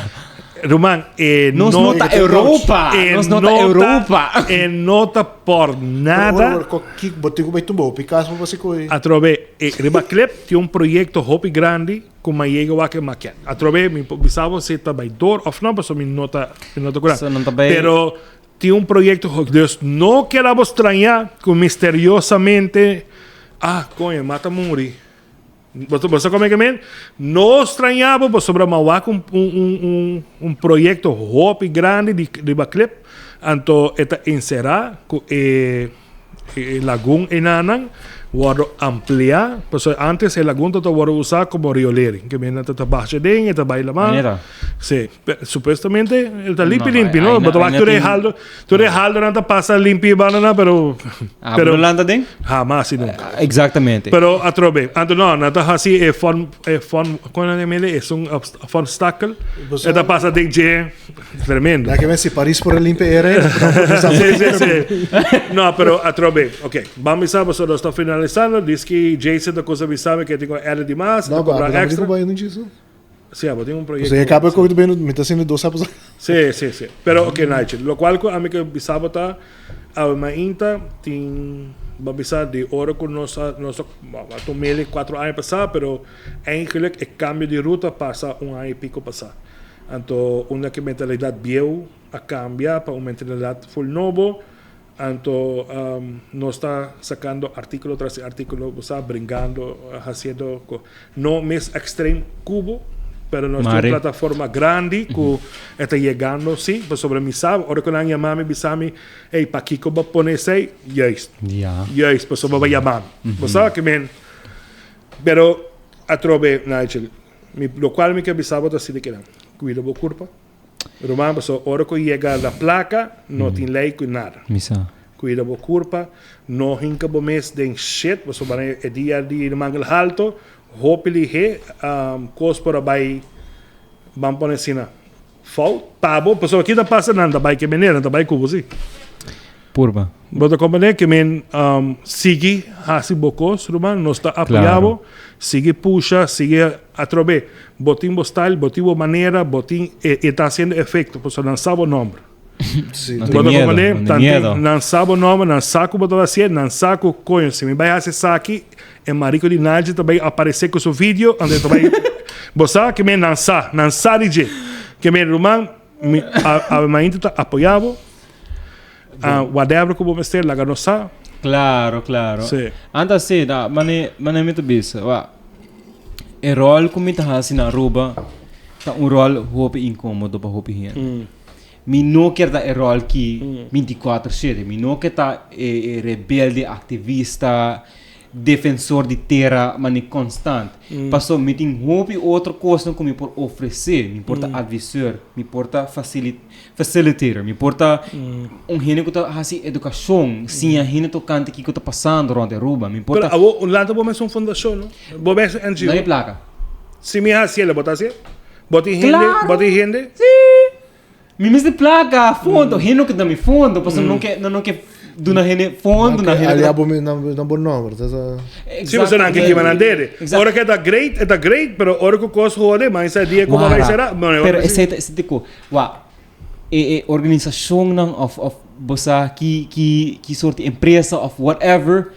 ruman e Nos no ta Europa. Nos no ta Europa. E no ta por nada. Bo tin ku bai tumba hopi kas pa basi koe. Atrobe e riba klip tin un proyekto hopi grandi ku mi a yega wak e maket. Atrobe mi por bisa bo si ta bai door of no pasobra mi no ta mi no ta kura. So nan ta bai. Pero tin un proyekto dus no keda bo straña ku misteriosamente ah koño mata muri. Bo sa kome ke men? No straña bo pasobra mi a wak un un un un proyekto hopi grandi di riba klip anto e ta enserá ku e e lagun enanan wòrdu ampliá pasobra antes e lagun tabata wòrdu usá komo riolering ke men nan ta basha den e ta bai laman si supuestamente e ta limpi limpi no bo ta wak tur e haldo tur e haldonan ta pasa limpi e bandanan pero pero lanta den hamas y nunca exactamente pero atrobe anto no nan ta hasi e fon e fon kon nan yama e esun obstakel e ta pasa den dje Tremendo. La que ven si París por limpia era. Sí, sí, sí. No, pero atrobe. Ok, vamos a saber, está finalizando. Dice que Jason da cosa sabe que tengo R de más, No, cobrar pero extra. no disso. Sí, pero tengo un proyecto. Você acaba com bem, me está sendo dois sapos. Sí, sí, sí. Pero ok, Nigel, lo cual a mí que bisaba ta a mainta tin va bisa de oro con nos nos a tomele 4 años pasado, pero eigenlijk el cambio de ruta pasa un año y pico pasado. Anto unda ku e mentalidat bieu a kambia pa un mentalidat ful nobo, anto nos ta sakando artíkulo tras di artíkulo, bo sa, bringando, hasiendo ku no mes ekstrem ku bo, pero nos tin un plataforma grandi ku e ta yegando si, pasobra mi sa, ora ku nan yama mi bisa mi, ey, pakiko bo pone esei? Juist, juist, pasobra bo a yama mi. Bo sa ke men, pero atrobe, Nigel. Mi locual mi ke bisa bo ta asina kinan, cuida bo curpa. Ruman, pasobra ora cu yega la placa, no tin ley cu nada. Mi sa. Cuida bo curpa, no hinca bo mes den shit, pasobra e dia di mangel halto, hopi lihe, cos por a bay. Ban pone asina. Fout pa bo, pasobra ki ta pasa nan ta bai ke manera, nan ta bai ku bo si. Purba. Bo ta comprende ke men sigui hasi bo kos ruman, nos ta apoya bo, sigui pusha, sigui atrobe. Bo tin bo style, bo tin bo manera, bo tin e ta hasiendo efecto, pasobra nan sa bo nomber. Si. Bo ta comprende? Nan sa bo nomber, nan sa ku bo ta hasié, nan sa ku koño si mi bai hasi esaki e marico di Nigel ta bai aparece cu su video, anto e ta bai Bo sa ke men nan sa, nan sa di dje. Ke men ruman, mi a mainta ta apoya bo. Ah, whatever ku bo mester, laga nos sa. Claro, claro. Sí. Anta sí, da, mane, mane mi ta bisa, wa, e rol ku mi ta hasi na Aruba ta un rol hopi inkomodo pa hopi hende. Mi no kier ta e rol ki 24 shete, mi no ke ta e, e rebelde aktivista, defensor di tera mane constant. Paso mi tin hopi otro cosnan cu mi por ofrece. Mi por ta adviseur, mi por ta facilitator, mi por ta un hende cu ta haci educacion, siña hende tocante kico ta pasando rond Aruba. Mi por Pero ta. abo un lanta bo mes un fundacion no? Bo mes un NGO? No hay placa. Si mi haci el, bo ta haci? Bo tin hende? Claro! Bo tin hende? Si! Mi mester placa, fondo, hende no ke da mi fondo, pasobra no ke, nan no ke duna hende fondo, na hende Alia bo na bo nomber, ta sa. Si, pasobra nan ke kiba nan dede. Ora ke ta great, e ta great, pero ora ku kos hode, man sa dia ku bo bai sera, Pero esei ta, esei ta ku, wak, e e organisacionnan of of bo sa ki ki ki soort di empresa of whatever,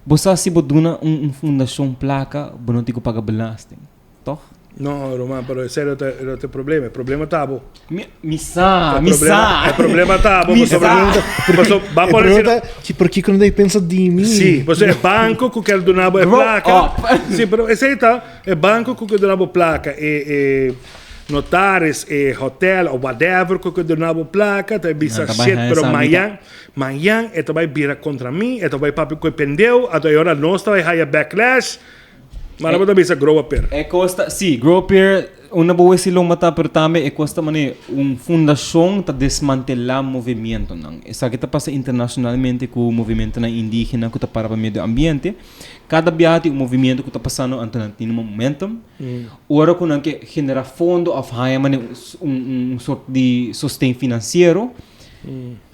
bo sa si bo duna un un fundacion placa, bo no tin ku paga belasting. Toch? No, Roman, pero esei no ta, no ta e problema. E problema ta bo. Mi, mi sa, mi sa. E problema ta bo. Mi sa. Paso, ba E por problema ta, ki por kiko no ta pensa di mi? Sí, paso e banco ku ker duna bo e Grow plaka. up. Sí, pero esei ta, e banco ku ker duna bo plaka, e, e notaris, e hotel of whatever ku ker duna bo plaka, ta bisa Nan ta bai shit, haña pero sa mi ta- mañan, mañan e ta bai bira kontra mi, e ta bai papia ku e pendeu, anto e ora nos ta bai haya backlash. Mara bo ta bisa grow a pair. E kos ta, sí, grow a pair, unda bo wesi lo mata, pero tambe e kos ta mane un fundashon ta desmantelá movementonan. Esaki ta pasa internashonalmente ku movementonan indígena ku ta para pa medio ambiente. Kada biaha tin un movimiento ku ta pasando anto nan tin un momentum. Ora ku nan ke generá fondo òf haña mane un un sort di sosten finansiero,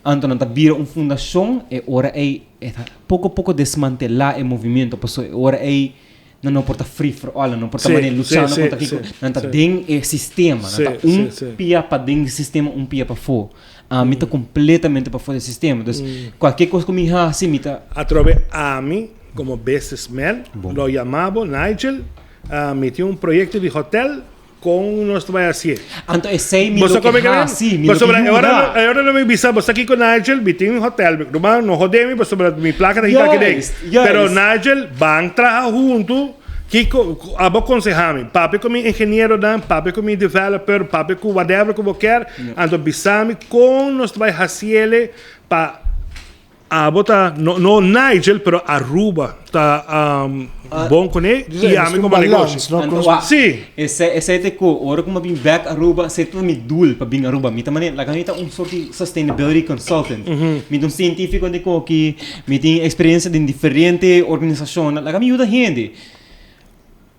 anto nan ta bira un fundashon, e ora ei E ta poko poko desmantelá e movimiento pasobra e ora ei nan no por ta free for all, nan no por ta manera luchando kontra kiko, nan ta den e sistema, nan ta un pia pa den e sistema, un pia pafó. Ami ta kompletamente pafó di e sistema, dus kualke kos ku mi hasi mi ta. Atrobe ami komo businessman lo yama bo, Nigel, mi tin un proyekto di hotel. Kon nos ta bai hasié? Anto esei mi lo ke hasi, mi lo ke yuda. E ora lo mi bisa bo sa kiko Nigel, mi tin un hotel, ruman no hode mi pasobra mi plaka ta hika aki den. Pero Nigel, ban traha huntu, kiko abo konseha mi? Papia ku mi ingenieronan, papia ku mi developer, papia ku whatever ku bo kier, anto bisa mi kon nos ta bai hasiele pa Abo ta, no, no Nigel, pero Aruba ta bon kuné i ami komo negoshi. Sí. Esei, esei ta ku ora ku mi a bin bèk Aruba, esei ta mi doel pa bin Aruba. Mi ta manera, laga mi ta un sort di sustainability consultant. Mi ta un sientífiko di koki, mi tin eksperensia den diferente organisashonnan, laga mi yuda hende.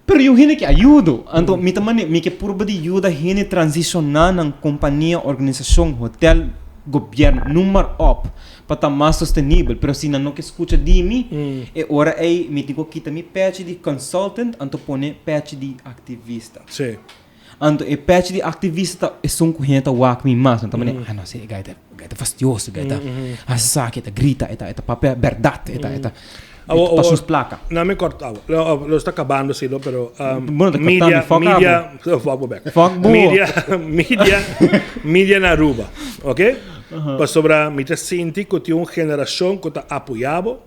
Pero yu hende ke ayudo. Anto mi ta mane, mi ke purba di yuda hende transishoná nan kompania, organisashon, hotel, gobièrnu, noem maar op, pa ta mas sostenibel. Pero si nan no ke skucha di mi, e ora ei mi tin ku kita mi pèchi di consultant anto pone pèchi di aktivista. Sí. Anto e pèchi di aktivista ta esun ku hende ta wak mi mas. Nan ta mane, ah no, si e gai ta, e gai ta fastioso, e gai ta hasi esaki, e ta grita, e ta, e ta papia bèrdat, e ta, e ta. Awo, Pa sus placa. No me corta, awo. Lo, lo está acabando, sí, no, pero Bueno, te media, cortami, fuck media, oh, fuck bo back. Fuck bo. Media, media, media na Aruba, ok? Pasobra mi ta sinti cu tin un generacion cu ta apoya bo,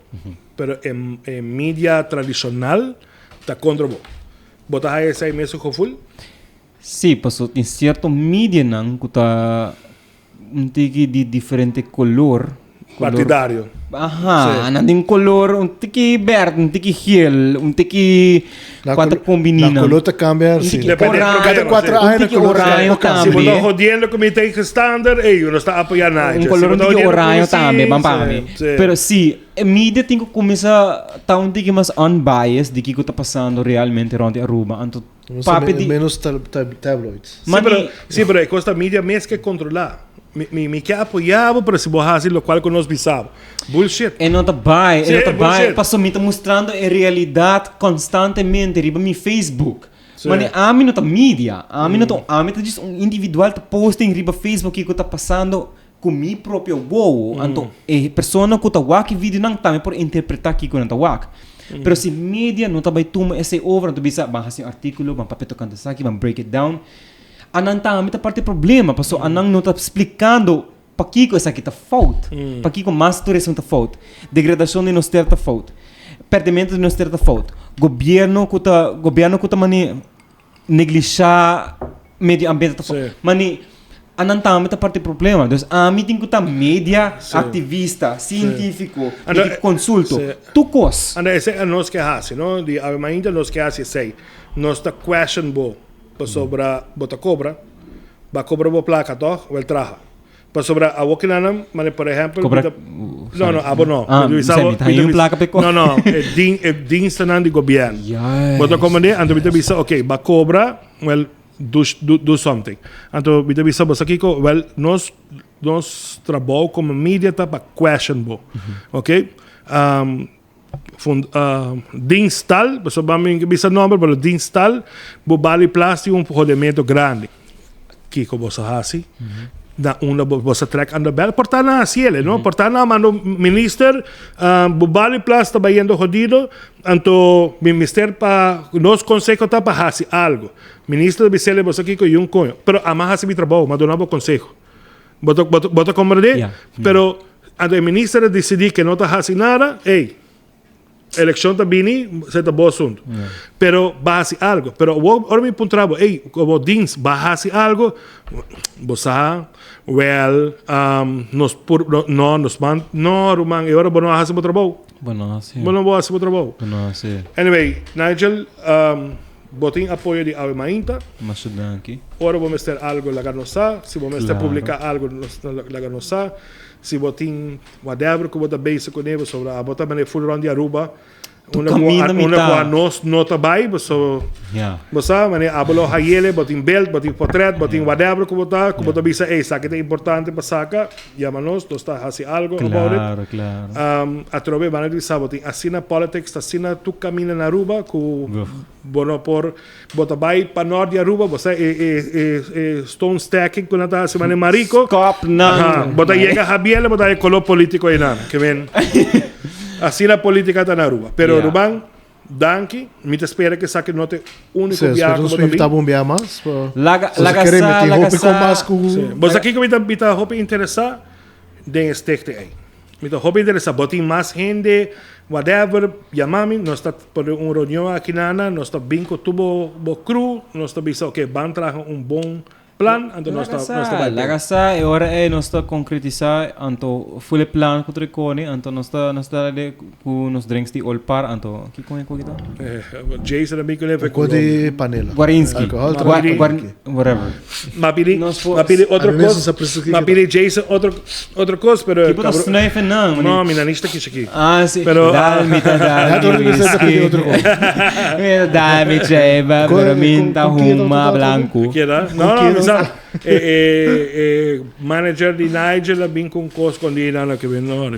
pero e, e media tradicional ta contra bo. Bo ta haya esai mesun gevoel? Sí, paso tin cierto medianan cu ta un tiki di diferente color. Partidario. Aha, nan tin color un tiki berde, un tiki geel, un tiki Kua ta kombiní nan? Na kolor ta kambia, si. Depende di Kada kuater aña na kolor ta kambia. Si bo ta hodiendo ku mi tegenstander, ey, no sta apoyá Nigel. Un kolor un tiki oraño tambe, ban pa mi. Pero si, e media tin ku kuminsá ta un tiki mas unbiased di kiko ta pasando realmente rònt di Aruba. Anto papia di. Menos tabloids. Si, pero e kos ta media mes ke kontrolá. Mi ke apoyá bo, pero si bo hasi lokual ku nos bisa bo. Bullshit. E no ta bai, e no ta bai. Paso mi ta mustrando e realidad constantemente riba mi Facebook. Mane ami no ta media, ami no ta, ami ta just un individual ta posting riba Facebook kiko ta pasando ku mi propio wowo. Anto e persona ku ta wak e videonan tambe por interpreta kiko nan ta wak. Pero si media no ta bai tuma esei over, nan ta bisa ban hasi un articulo, ban papia tocante esaki, ban break it down. Anan tambe ta parti e problema, paso anan no ta splikando Pakiko esaki ta fout? Pakiko mas turismo ta fout? Degradashon di nos tera ta fout. Pèrdimento di nos tera ta fout. Gobierno ku ta gobierno ku ta mane neglishá medio ambiente ta fout. Mane anan tambe ta parti problema. Dus ami tin ku ta media aktivista, sientífiko, mi tin ku konsulto, tur kos. Anda esei a nos ke hasi, no? Di awe mainta nos ke hasi esei. Nos ta question bo pasobra bo ta kobra. Ba cobra bo placa toch? Wel traha. Pasobra awo kinanan, mane por ehempel, Cobra, mi ta, no, no, abo no. Ah, Mi ta bisa mi bo, ta mi ta haña un bisa, placa p'e no, no, e din, e dienstennan di gobierno. Bo ta comprende? Anto mi ta bisa, ok, ba cobra, wel, do, do, do something. Anto mi ta bisa bo, sa kico? Wel, nos, nos trabou como media ta pa question bo. Ok? Um, Fund, uh, dienst tal, pasobra ban mi bisa nomber, pero dienst tal, bo bali plas tin un jodemento grandi. Kiko bo sa hasi? Na unda bo, bo sa trek aan de bel? Por ta na hasiele, no? Por ta na mando minister, uh, bo bali plas ta bayendo jodido, anto mi mister pa, nos conseho ta pa hasi algo. Minister ta bisele bo sa kiko y un coño. Pero ama hasi mi trabou, ma duna bo conseho. Bo ta, bo ta, bo ta comprende? Ja. Pero anto e minister a decidi que no ta haci nada, ey, eleccion ta bini, se ta bo asunto. Pero ba haci algo. Pero awor, ora mi puntra bo, ey, como dienst, ba haci algo? Bo sa, wel, um, nos por, no, no, nos man, no, ruman, e ora bo no a haci bo trabou. Bo no haci. Bo no bo haci bo trabou. Bo no haci. Anyway, Nigel, um, Bo tin apoyo di Awe Mainta. Masha danki. Ora bo mester algo laga nos sa. Si bo mester Claro. publica algo nos laga nos sa. Si bo tin whatever cu bo ta bezig cune pasobra abo ta mane full rond di Aruba. Tu Unda cu caminda unda cu mitad. anos no ta bay paso Ja. bo sa mane abo lo hayele bo tin beeld bo tin potret bo tin whatever cu bo ta cu bo ta bisa ey esaki ta importante pa saca yama nos nos ta haci algo about it. Claro, claro. Um, atrobe banda di bisa bo tin asina politics ta asina tu caminda na Aruba cu Bo no por, bo ta bai pa nort di Aruba, bo sa e, e, e, e stone stacking ku nan ta hasi mane marico. Skop nan. Aha, bo ta yega Javier, bo ta e color politico einan. Ke men, asina politica ta na Aruba. Pero Ja. Ruban, danki. Mi ta spera ke esaki no ta e unico Sí, biaha espero ku nos bo ta invita bin. un bia mas. pa- Laga- Bo sa laga kere sa, mi tin laga hopi sa. kon mas ku. Sí. Bo sa kiko mi ta, mi ta hopi interesa den e stichting ei. Mi ta hopi interesa. Bo tin mas hende, whatever, yama mi. Nos ta pone un reunion aki nana. Nos ta bin ku tur bo, bo crew. Nos ta bisa, ok, ban traha un bon plan. Anto nos ta, nos ta bai Laga p'e. sa, e ora ei nos ta konkretisá, anto ful e plan ku Triconi, anto nos ta, nos ta de ku nos drinks di Olpar, anto kiko e koki ta? Jason a bin ku e Ko di panela. Guarinski. Alcohol ta Gua, pidi. guar, whatever. Ma pidi, Nos por- ma pidi otro A mí kos, mesmo sa preso ma pidi Jason otro, otro kos, pero Tipo ta cabro- snuiven nan, No, meneer. mi nanista kies aki. Ah, sí. Pero, Dal mi ta dal Ja, mi toch, ik zei dat ik otro whisky. Mi ta dal mi cheva, Con- pero mi con- ta con quién huma otro blanco. Kiera? No, no, quién mi sa, e, e, e manager di Nigel a bin con cos con di nana que ben no.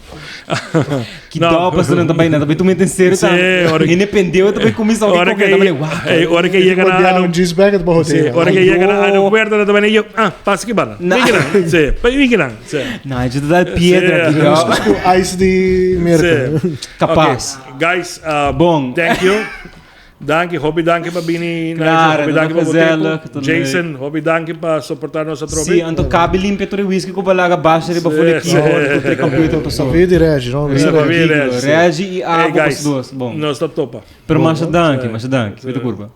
Ki dopas nan ta bai nan ta bai tuma en serio Sí, ta. ora- Hende pendeu ta bai kuminsá Ora oki que ta bai wak. eh, ora que llega na na un juice bag het behoort. Sí, ora que llega na aeropuerto na ta bai yo, ah, pasa ki banda. Na. Bin kinan. Sí, pa bin kinan. Sí. No, je ta dal piedra Sí. ki dop. Ku ice di Merka. Sí. Kapas. Okay, guys, Bon. Thank you. Danki, hopi danki pa bini, Nigel. Claro, Hopi danki pa bo gezellig, tempo. tot Jason, leuk. hopi danki pa soportar nos atrobe. Sí, anto kabi limpia tur e whisky ku balaga basha riba Sí, for de sí. keyboard ku tur computer paso. Pabia di Regi, no? Sí, pabia di Regi. Regi. Regi i Hey abo guys, pas dos. Bon. Nos ta topa. Pero masha danki, masha danki. Wit e kurpa.